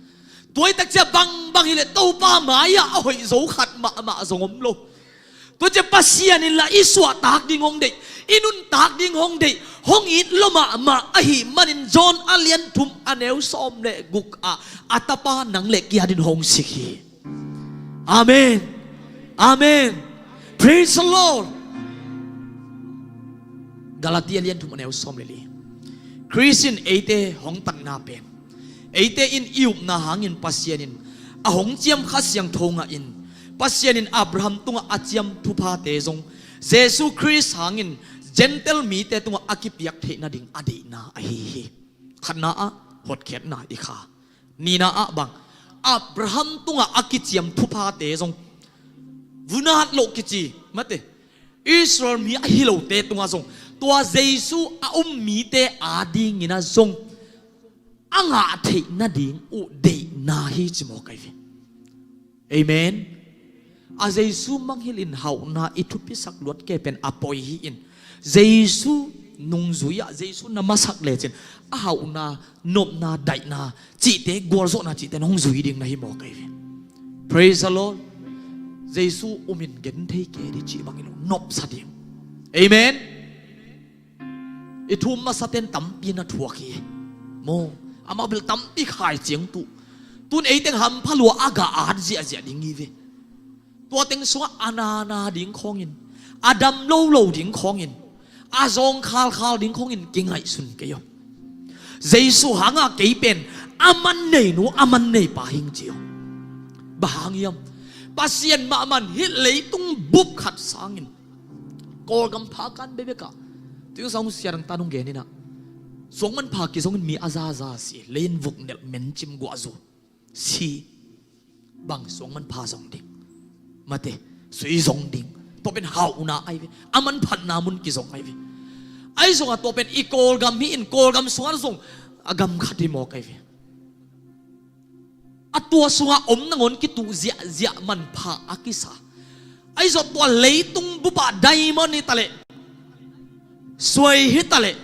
Tua hi takcia bangbang hileh Topa mai-ah a hoih zo khat mahmah zong om lo. Tua cia Pasian in lah i suahtak ding hong deih, i nuntak ding hong deih, hong it lo mahmah ahih manin John a lian thum a neu sawm le guk ah a tapa nang le kei a dingin hong sik hi. Amen. Amen. Praise the Lord. Galatia lian thum a neu sawm le li. Khrist in eite hong tatna pen, eite in i upna hangin Pasian in a hong ciam Kha Siangtho ngah in, Pasian in Abraham tungah a ciam thuphate zong Jesu Khrist hangin Gentile mite tungah a kipiak theih nading a deihna ahi hi. Khatna ah hotkhiatna i kha. Nihna ah bang, Abraham tungah a kiciam thuphate zong vunat loh kici, mate, Israel mi ahi lote tungah zong tua Jesu a um mite adingin ah zong a ngah theih nading uh deihna hi ci mawk ahi ve. Amen. A Jesu mangngilh in hauhna i thupisak luat kei pen a poi hi in, Jesu nungzui ah Jesu na masak lecin a hauhna, nopna, daihna cihte, gualzawhna cihte na hong zui ding na hi mawk ahi ve. Praise the Lord. Jesu um in genthei kei dih cih bang hi lo, nopsa ding. Amen. I thu um masate'n tampi na thuak hi. Maw, amau bel tampi khai ciang tuh. Tun ei teng hampha lua a gah at ziahziah ding hi ve. Tua teng sungah a nana ding khawngin, a dam lolo ding khawngin, a zawng khalkhal ding khawngin kingaihsun kei aw. Jesu hanga kei pen a man neinu, a man neipa hing ci aw. Bang hang hiam? Pasian mahmah in hih leitung bup khat sangin Kawlgam pha kan bekbek ah, tu sang sia dang ta nong gen in ah, suang manpha kizongin mi a zaza si, leiin vuk nelh, mencim guahzu si. Bang suang manpha zong ding, mate, sui zong ding. Tua pen hauhna ahi ve. A manphatna mun kizong ahi ve. Ahi zongah tua pen i Kawlgam hi in, Kawlgam sungah zong a gam khat hi mawk ahi ve. A tua sungah om nangawn kituh ziahziah manpha a kisa. Ahi zong tua leitung bupah diamond hi taleh, suai hi taleh,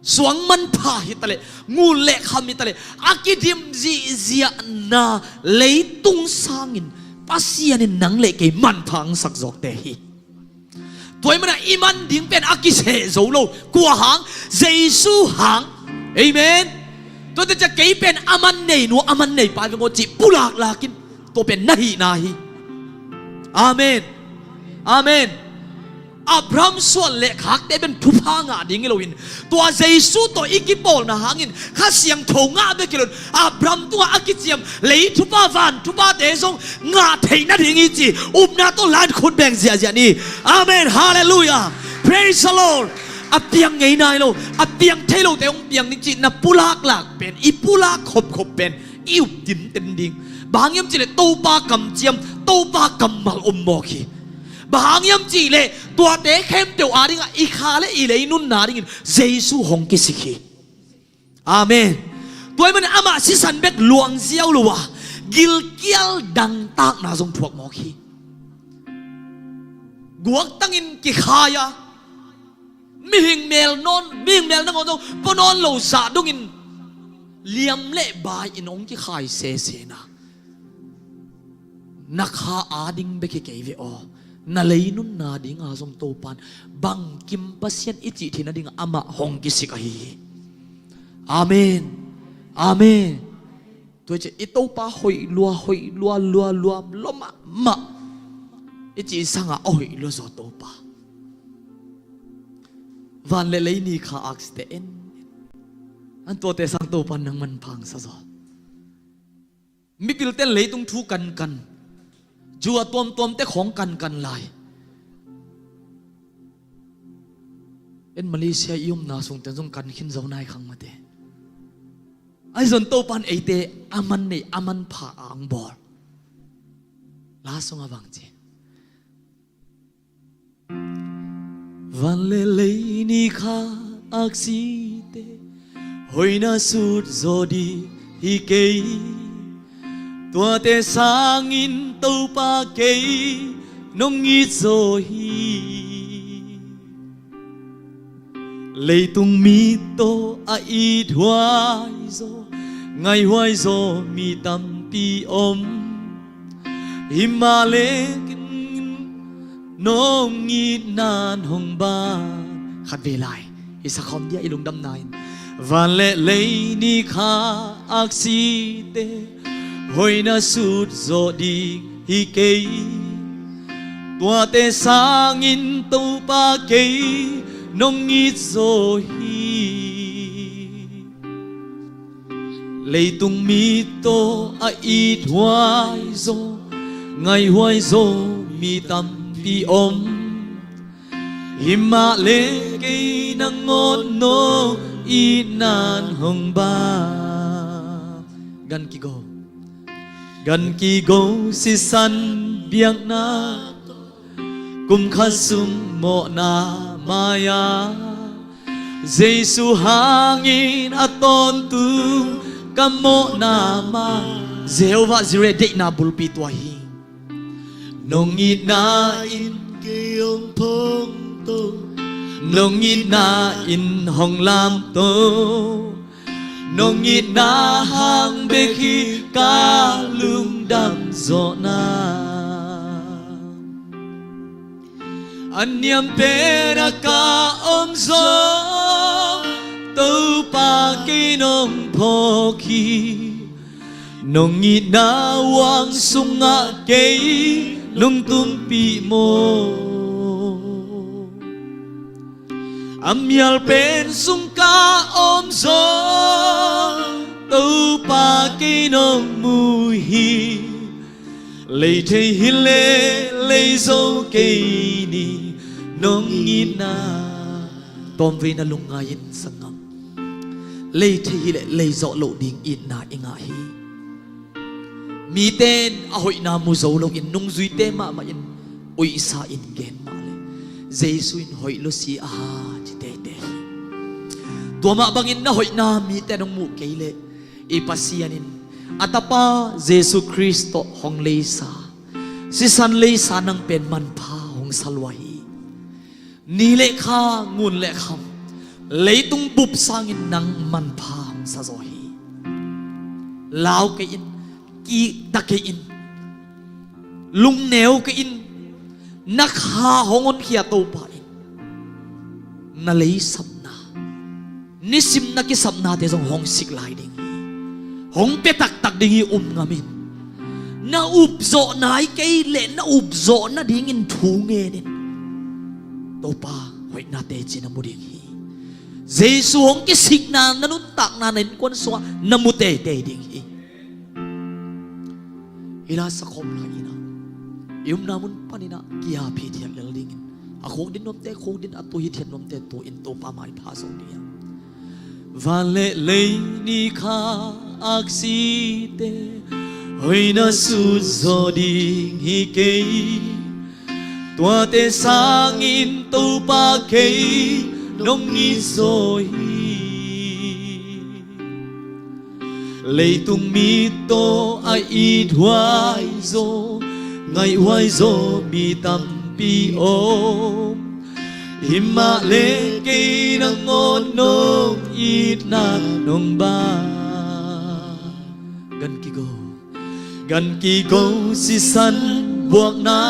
suang manpha hi taleh, ngun le kham hi taleh, a kidim zihziahna leitung sangin Pasian in nang le kei manpha hong sak zawkte hi. Tua ahih manin i man ding pen a kiseh zo lo. Kua hang? Jesu hang. Amen. Tua teh ciah kei pen a man neinu, a man neipa hi veng aw cih pulaklak in. Tua pen na hihna hi. Amen. Amen. Abraham suan le khakte pen thupha ngah ding hi loin, tua Jesu tawh i kipawlna hangin Kha Siangtho ngah bek hi loin, Abraham tungah a kiciam lei thupha, van thuphate zong ngah theih nading hi ci upna tawh la-in khut beng ziahziah ni. Amen. Halleluiah. Praise the Lord. A piang ngei nai lo, a piang thei lote hong piang ding cih na pulaklak pen, i pulak khopkhop pen i up tinten ding. Bang hang hiam cih leh Topa kamciam, Topa kammal om mawk hi. Bang hang hiam cih leh tuate khempeuh adingah i kha le i lei nunna dingin Jesu hong kisik hi. Amen. Tua ahih manin amah sisan bek luang ziau lo a, gilkial dangtakna zong thuak mawk hi. Guaktangin kikhai a, mihing mel nawn, mihing mel nangawn zong pua nawn lo zah dongin liam le bai in hong kikhai sesena. Na kha ading bek hi kei ve aw, na lei nunna dinga zong Topa'n bangkim Pasian i cih theih nadingah amah hong kisik ahi hi. Amen. Amen. Tua ciah i Topa hoih lua, hoih lua, lua, lua, lua mahmah i cih sangah a hoih lua zaw Topa. Van le lei ni kha aksite en, an tuate sang Topa'n nang manpha hong sa zaw. Mipilte'n leitung thu kankan, ju a tuamtuamte khawng kankan lai. En Malaysia i omna sungten zong kan khin zo nai khang mate. Ahi zong Topa'n eite a man nei, a manpha a hong bawl. La sungah bang ci? Van le lei ni kha aksite hoihna sut zaw ding hi kei. Tuate sangin Topa kei nong it zaw hi. Leitung mi tawh a ithuai zaw, ngaihhuai zaw mi tampi om. Himahleh nong itna'n hong ban. Khatvei lai i sakhawm dia i lungdamna in. Van le lei ni kha aksite hoihna sut zaw ding hi kei. Tuate sangin Topa kei nong it zaw hi. Leitung mi tawh a ithuai zaw, ngaihhuai zaw mi tampi om. Himah le kei nangawn nong itna in hong bang. Gan kigo. Gan kigo sisan biakna, kum khat sung mawhna mai-a, Jesu hangin a tawntung ka mawhna mai. Jehovah Jireh deihna bulpi tua hi. Nong itna in kei hong phongto, nong itna in hong lamto, nong itna hang bek hi ka lungdam zawhna. A niam pen a ka om zong, Topa kei nong phawk hi. Nong itna uang sungah kei nong tumpih maw. A mial pen sung ka om zong, Topa kei nong mu hi. Lei thei hi leh lei zo kei ni, nong itna. Tawmvei na lungngai in sanggam. Lei thei hi leh lei zawh loh ding itna i ngah hi. Mite in a hoihna mu zo loin nungzuite mahmah in uihsa in gen mah leh, Jesu in hoih lo si a ha ci teitei hi. Tua mah bangin na hoihna mite in hong muh kei leh, i Pasian in a Tapa Jesu Khrist tawh hong leisa, sisan leisa nang pen manpha hong sa lua hi. Ni le kha, ngun le kham, leitung bup sangin nang manpha hong sa zaw hi. Lau kei in, kihta kei in, lungneu kei in, na kha hong honkhia Topa in na leisapna, nisim na kisapnate zong hong sik lai ding hi. Hong pia taktak ding hi, um ngam in. Na upzawh nai kei leh na upzawh nadingin thu ngen in. Topa hoihna teci na mu ding hi. Jesu hong kisikna na nuntakna na innkuan sungah na mu teitei ding hi. Hih lai sakhawm lai in ah, i omna mun panin ah ki-ap hithiat lel dingin, a khuk din nuamte khuk din, a tu hithiat nuamte tu in Topa maipha zo ding hi. Van le lei, ni, kha, aksite hoih na sut zaw ding hi kei. Tuate sangin Topa kei nong it zaw hi. Leitung mi tawh a ithuai zaw, ngaihhuai zaw mi tampi om. Himah le kei nangawn nong itna nong bang. Gan kigo. Gan kigo sisan buakna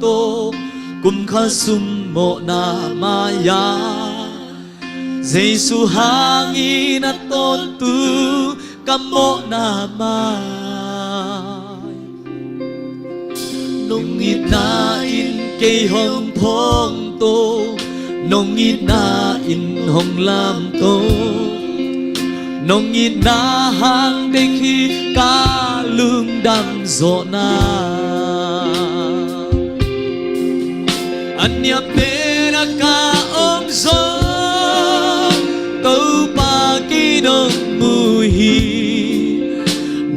tawh, kum khat sung mawhna mai-a, Jesu hangin a tawntung ka mawhna mai. Nong itna in kei hong phongto, nong itna in hong lamto, nong itna hang bek hi ka lungdam zawhna. A niam pen a ka om zong, Topa kei nong mu hi.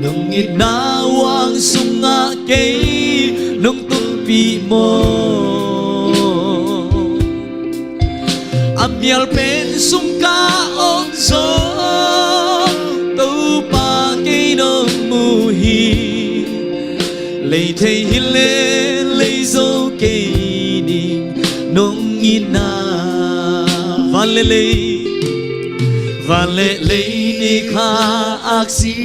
Nong itna uang sungah kei nong tumpih maw. A mial pen sung ka om zong, Topa kei nong mu hi. Lei thei hi leh lei zo kei ni, nong itna. Van le lei, van le lei, ni, kha, aksi.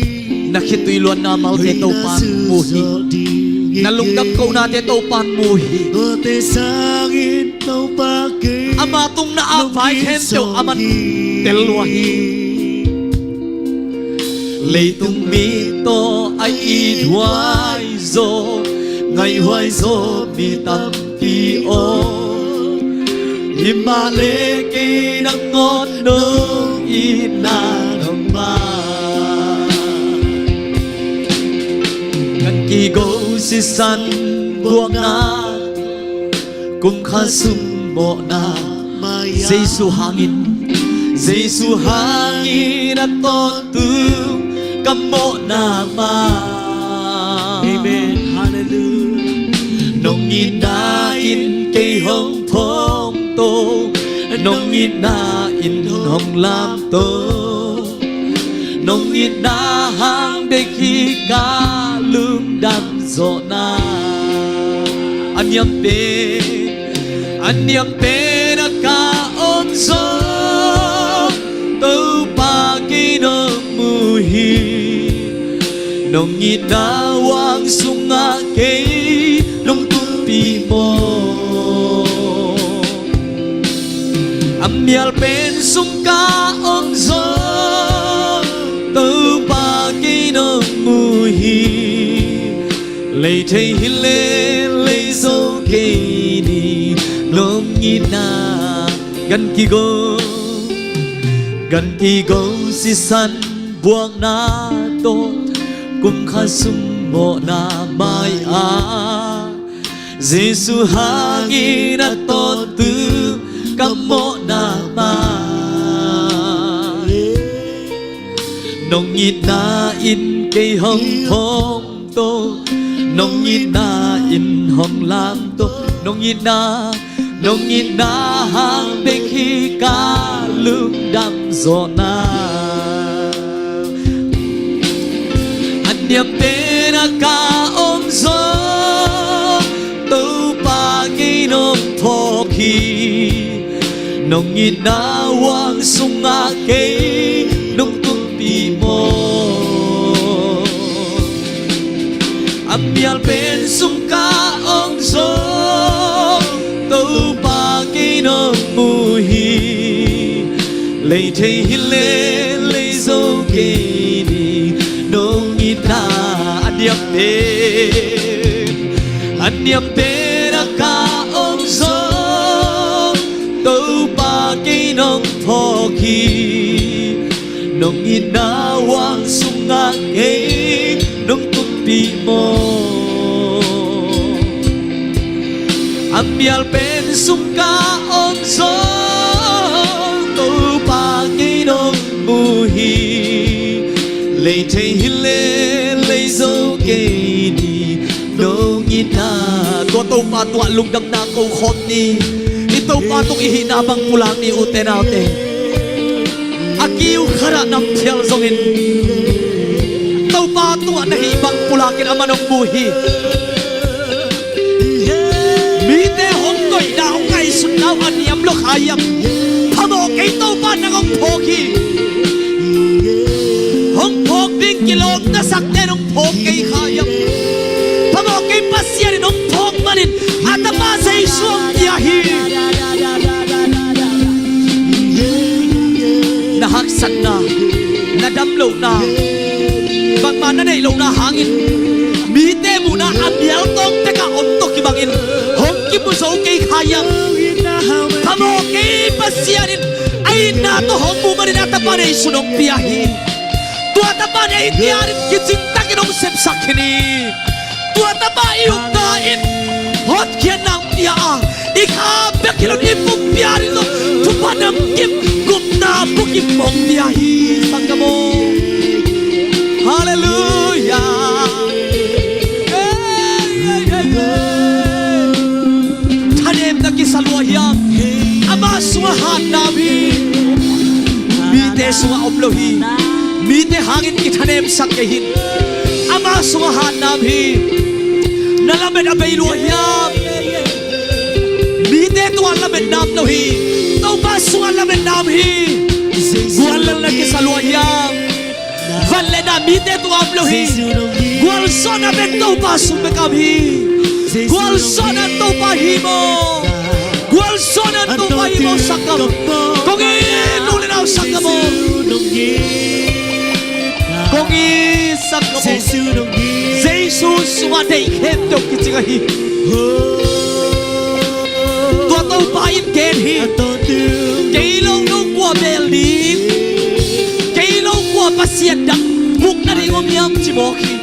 Na khitui luanna malte Topa'n mu hi. Na lungdam kohnate Topa'n mu hi. Ama tung na ap vai khempeuh aman tel lua hi. Leitung mi tawh a ithuai zaw, ngaihhuai zaw mi tampi om. Himah le kei nangawn nong itna nong bang. Gan kigo sisan buakna, kum khat sung mawhna mai-ah. Jesu hangin, Jesu hangin a tawntung ka mawhna mai-ah. Amen. Hallelujah. Nong itna in kei hong phawngto, nong itna in hong lamto. Nong itna hang bek hi ka lungdam zawhna. A niam pen, a niam pen a ka om zong, Topa kei nong mu hi. Nong itna uang sungah kei nong tumpih mawk. A mial pen sung ka om zong, Topa kei nong mu hi. Lei thei hi le lei zo kei ni, nong itna. Gan kigo, gan kigo sisan buakna tawh, kum khat sung mawhna mai-ah. Jesu hangin a tawntung ka mawhna mai. Nong itna in kei hong phawngto, nong itna in hong lamto. Nong itna, nong itna hang bek hi ka lungdam zawhna. A niam pen a ka om zong, Topa kei nong phawk hi. Nong itna uang sungah kei nong tumpih mawk. A mial pen sung ka om zong, Topa kei nong mu hi. Lei thei hi le lei zo kei ni, nong itna. A niam pen, a niam pen a ka om zong, Topa kei nong phawk hi. Nong itna uang sungah kei nong tumpih mawk. A mial pen sung ka om zong, Topa kei nong mu hi. Lei thei hi le lei zo kei ni, nong itna. Tua Topa tungah lungdamna ko khawm ni. I Topa tung i hihna bang pulak ni, ute naute. A kiu khatah nam phial zongin, Topa tungah na hih bang pulakin amah nong mu hi. Mite hong koihna, hong ngaihsutna uh a niam lo kha hiam? Phamawh kei, Topa nang hong phawk hi. Hong phawk ding kilawm na sakte nong phawk kei kha hiam? Phamawh kei, Pasian in hong phawk manin a tapa Jesu hong pia hi. Na haksatna, na damlohna, bangmah na neih lohna hangin mite muhna a mial tawng pekah om tawh kibangin hong kimu zo kei kha hiam? Phamawh kei, Pasian in a itna tawh hong mu manin a tapa Jesu hong pia hi. Tua tapa nih i tianin kicing takin hong sepsak hi ni. Tua tapa i ukna in hotkhiatna hong pia a, i kha bek hi lo in i pumpi a ding zong thupha namkim, gupna bukim hong pia hi. Sanggam aw. Halleluiah. Hey, hey, hey, hey. Thanem na kisa lua hiam? Ama sungah hatna om hi. Mite sungah om lo hi. Mite hangin kithanemsak kei hi. Ama sungah hatna om hi. Na lamet a bei lua hiam? Mite tungah lametna om lo hi. Topa sungah lametna om hi. Guallelhna kisa lua hiam? Vangliatna mite tungah om lo hi. Gualzawhna pen Topa sung bek a om hi. Gualzawhna Topa hi maw? Gualzawhna Topa hi maw, sanggam? Kong it, u le nau sanggam aw. Kong it, sanggam aw. Jesu sungah deih khempeuh kicing ahi. Tua Topa in gen hi. Kei lo no kua bel ding, kei lo kua Pasian dang buk nading om hiam, ci mawk hi.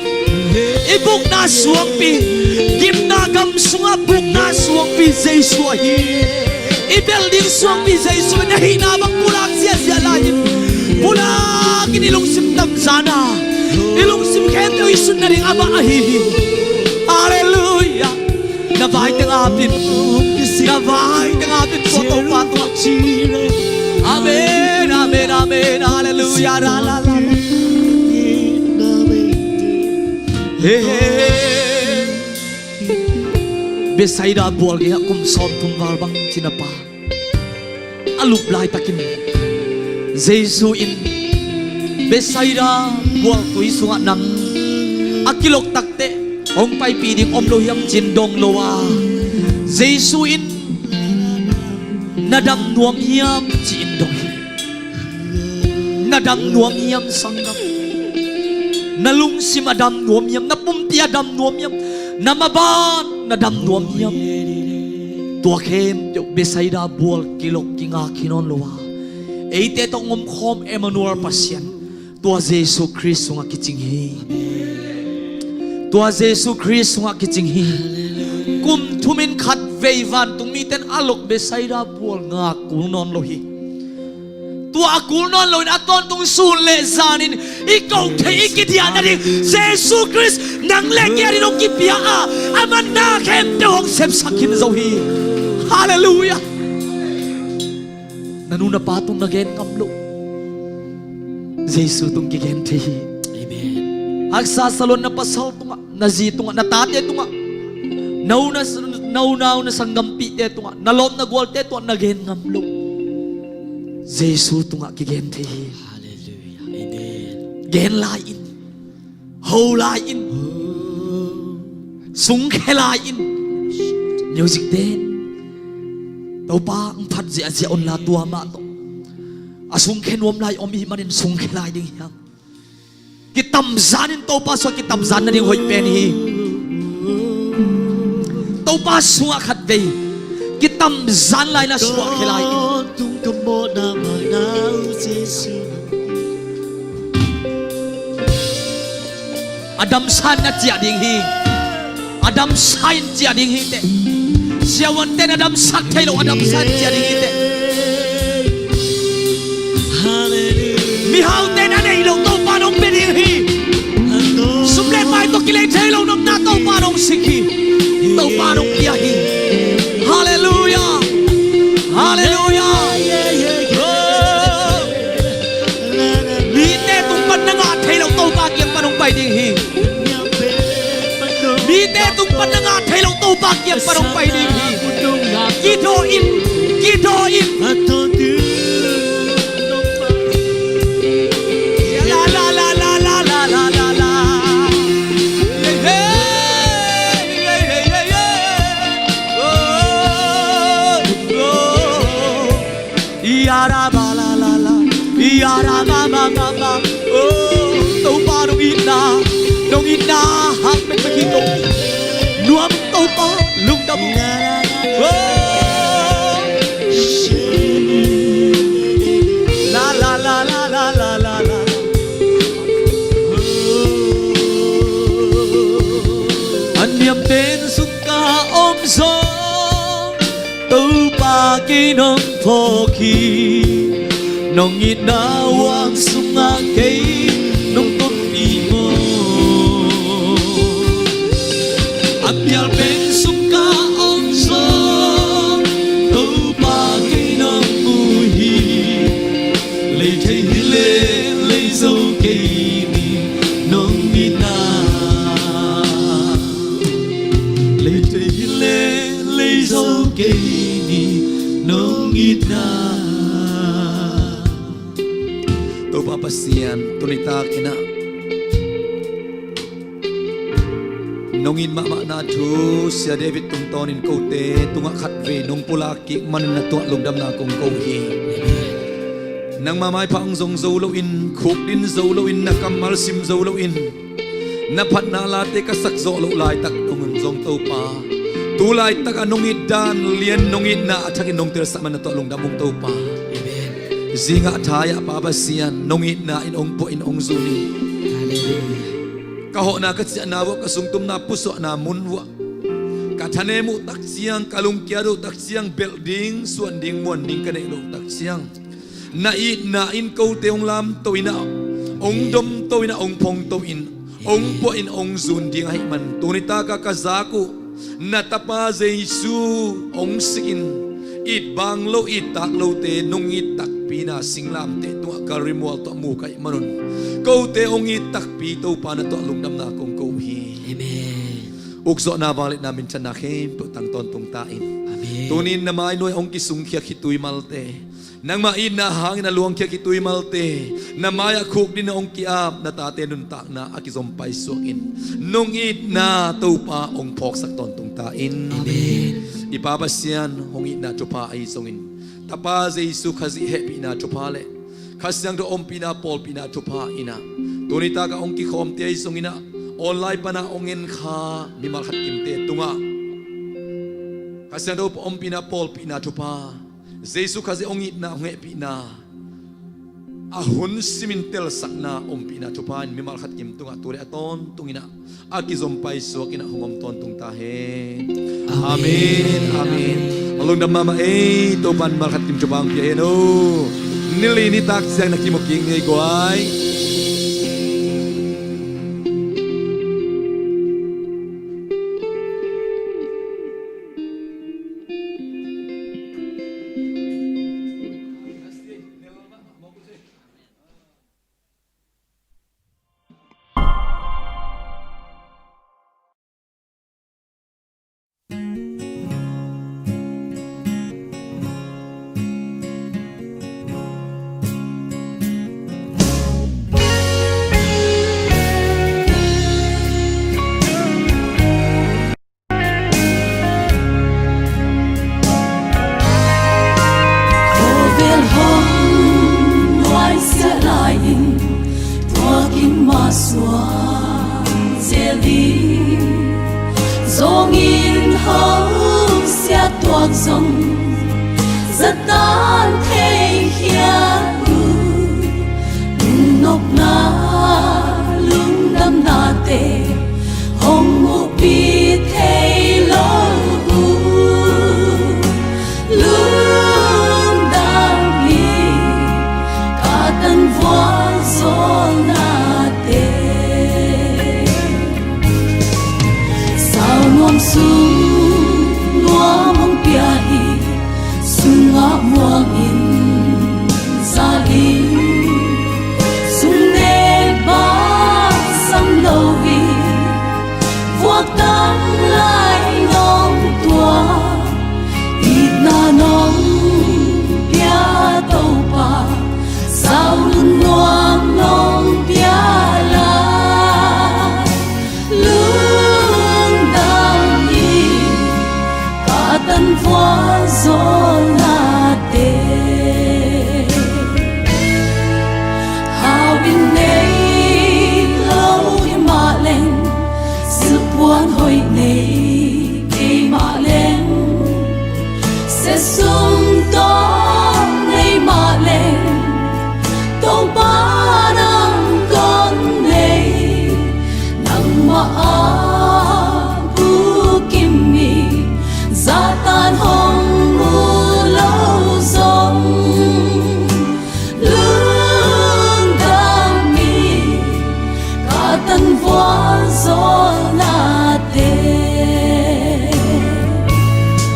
I bukna suangpi, gimna gam sungah bukna suangpi Jesu ahi. I bel ding suangpi Jesu in na hihna bang pulak ziahziah lai in, pulak in i lungsim tamzan a, i lungsim khempeuh i sut nading amah ahi hi. Halleluiah. Na vai teng ap in, na vai teng ap in, tua Topa tungah. Amen, amen, amen. Halleluiah. Ra, ra, ra. Hey, hey, hey. Bethsaida bual gei ah kum sawmthum val bang cina pa a lup laitakin Jesu in, Bethsaida bual tui sungah nang a kilok takteh hong paipih ding om lo hiam ci-in dong lo a, Jesu in, na dam nuam hiam ci-in dong hi. Na dam nuam hiam, sanggam? Na lungsim a dam nuam hiam? Na pumpi a dam nuam hiam? Na maban na dam nuam hiam? Tua khempeuh Bethsaida bual kilok kingak hi nawn lo a, eite tawh hong omkhawm Emmanuel Pasian, tua Jesu Khrist sungah kicing hi. Tua Jesu Khrist sungah kicing hi. Kum thum in khat vei vantung mite in a lok Bethsaida bual ngak kul nawn lo hi. Tua a kul nawn loin a tawntung sun le zanin i koh theih, i kidiah nading Jesu Khrist nang le kei adingin hong kipia a, a manna khempeuh hong sepsak khin zo hi. Halleluiah. Na nu na pa tung na gen ngam loh Jesu tung kigen thei hi. Amen. Haksa sa lo-in na pasal tungah, na zi tungah, na tate tungah, na u na, na unau na sanggampihte tungah, na lawm na gualte tungah na gen ngam loh Jesu tungah kigen thei hi. Halleluiah. Amen. Gen lai in, ho lai in, sungkhia lai in. Music ten, Topa hong phat ziahziah un la, tua mah tawh a sungkhia nuam lai om i hih manin sungkhia lai ding hi hang. Kitamzan in, Topa sungah kitamzan nading hoih pen hi. Topa sungah khat vei kitamzan lai in a suahkhia lai in. A damsa in na ciah ding hi. A damsa in ciah ding hi teh. Siavuante in a damsak thei lo, a damsa in ciah ding hi teh. Mihaute in a neih loh Topa in hong pia ding hi. Sum le pai tawh kilei thei lo nopna Topa in hong sik hi. Topa in hong pia hi. Halleluiah. Halleluiah. Oh. Mite tung pan na ngah thei loh Topa kiang pan hong pai ding hi. Mite tung pan na ngah thei loh Topa kiang pan hong pai ding hi. Kidawh in, kidawh in. La, la, la. Hey, hey, hey, hey, hey. Oh, oh, oh. Yara ba la la la, yara ma ma ma ma. Oh, Topa nong itna, nong itna hang pek pek hi Topa. Nuam Topa, lungdam. Oh, la la la. A niam pen sung ka om zong Topa kei nong phawk hi, nong itna huang sungah kei nong tonpih maw. A pial pen sung ka om zong Topa kei nong mu hi, lei thei hi leh lei zo kei ni nong itna. Lei thei hi leh lei zo kei ni nong itna. Topa Pasian, tuni takin ah nong it mahmahna thu Sia David tungtawnin kote tungah khatvei nong pulak kik manin na tungah lungdamna kong ko hi. Nangma maipha hong zong zo loin, khukdin zo loin, na kammal sim zo loin, na phatna late ka sak zawh loh laitak dong un zong Topa, tu laitakah nong it dan lian, nong itna a thakin nong telsak man na tungah lungdam ung Topa. Amen. Zingah thai-ah Pa Pasian, nong itna in hong puah in hong zun in. Hallelujah. Ka hawhna ka ciahna vuah, ka sungtumna pusuahna mun vuah, ka Thanem uh tak ciang, ka lungkiat uh tak ciang, belh ding, suan ding, muan ding ka neih loh tak ciang, na itna in kote hong lamto in ah, hong domto in ah, hong phongto in, hong puah in hong zun ding ahih man, tuni taka ka zak uh, na tapa Jesu hong sik in, it bang lo, it tak lote nong it takpi in ah singlamteh tungah Kalvari mual tawh mu ka hih manun, kote hong it takpi Topa na tawh lungdamna kong ko uh hi. Amen. Ukzawhna, vangliatna, minthanna khempeuh tang tawntung ta in. Amen. Tunin na mai nuai hong kisungkhia khitui malte, nangmah itna hangin a luangkhia khitui malte, na mai-ah khukdin hong ki-ap na tate nuntakna a kizom paisuak in, nong itna Topa hong phawksak tawntung ta in. Amen. I Pa Pasian hong itna thupha ahi zongin, tapa Jesu Khazih hehpihna thupha le Kha Siangtho ompihna, pawlpihna thupha in ah, tuni taka hong kikhawmte ahi zongin ah, online pana hong en kha mimal khat kimte tungah Kha Siangtho ompihna, pawlpihna thupha, Jesu Khazih hong itna, hong hehpihna, a hun simin telsakna ompihna thupha in mimal khat kim tungah tu le a tawntung in ah a kizom paisuak in ah hong om tawntung ta hen. Amen. Amen. Amen. A lungdam mahmah ei, Topan mimal khat kim thupha hong pia hen o. Nili nitak ciang na kimu kik ni ei guai. Khawvel hong nuaisiah lai-in tuakin masuang zel ding, zawngin hong siah tuak zong zatan thei khiat uh, lungnopna lungdamnate hong muhpi thei lo uh. Lungdam hi, ka tan vualzawlnate. Sau nuam sung nuam hong pia hi, sungah muangin zal in, sung nek bang sam lo hi. Vuak tang lai nong tuak, itna nong pia Topa, sau lungnuam nong pia lai. Lungdam hi, ka tan vualzawlnate. Hau in nei lo hi mah leng, silhpuan hoih nei kei mah leng, siasum tawh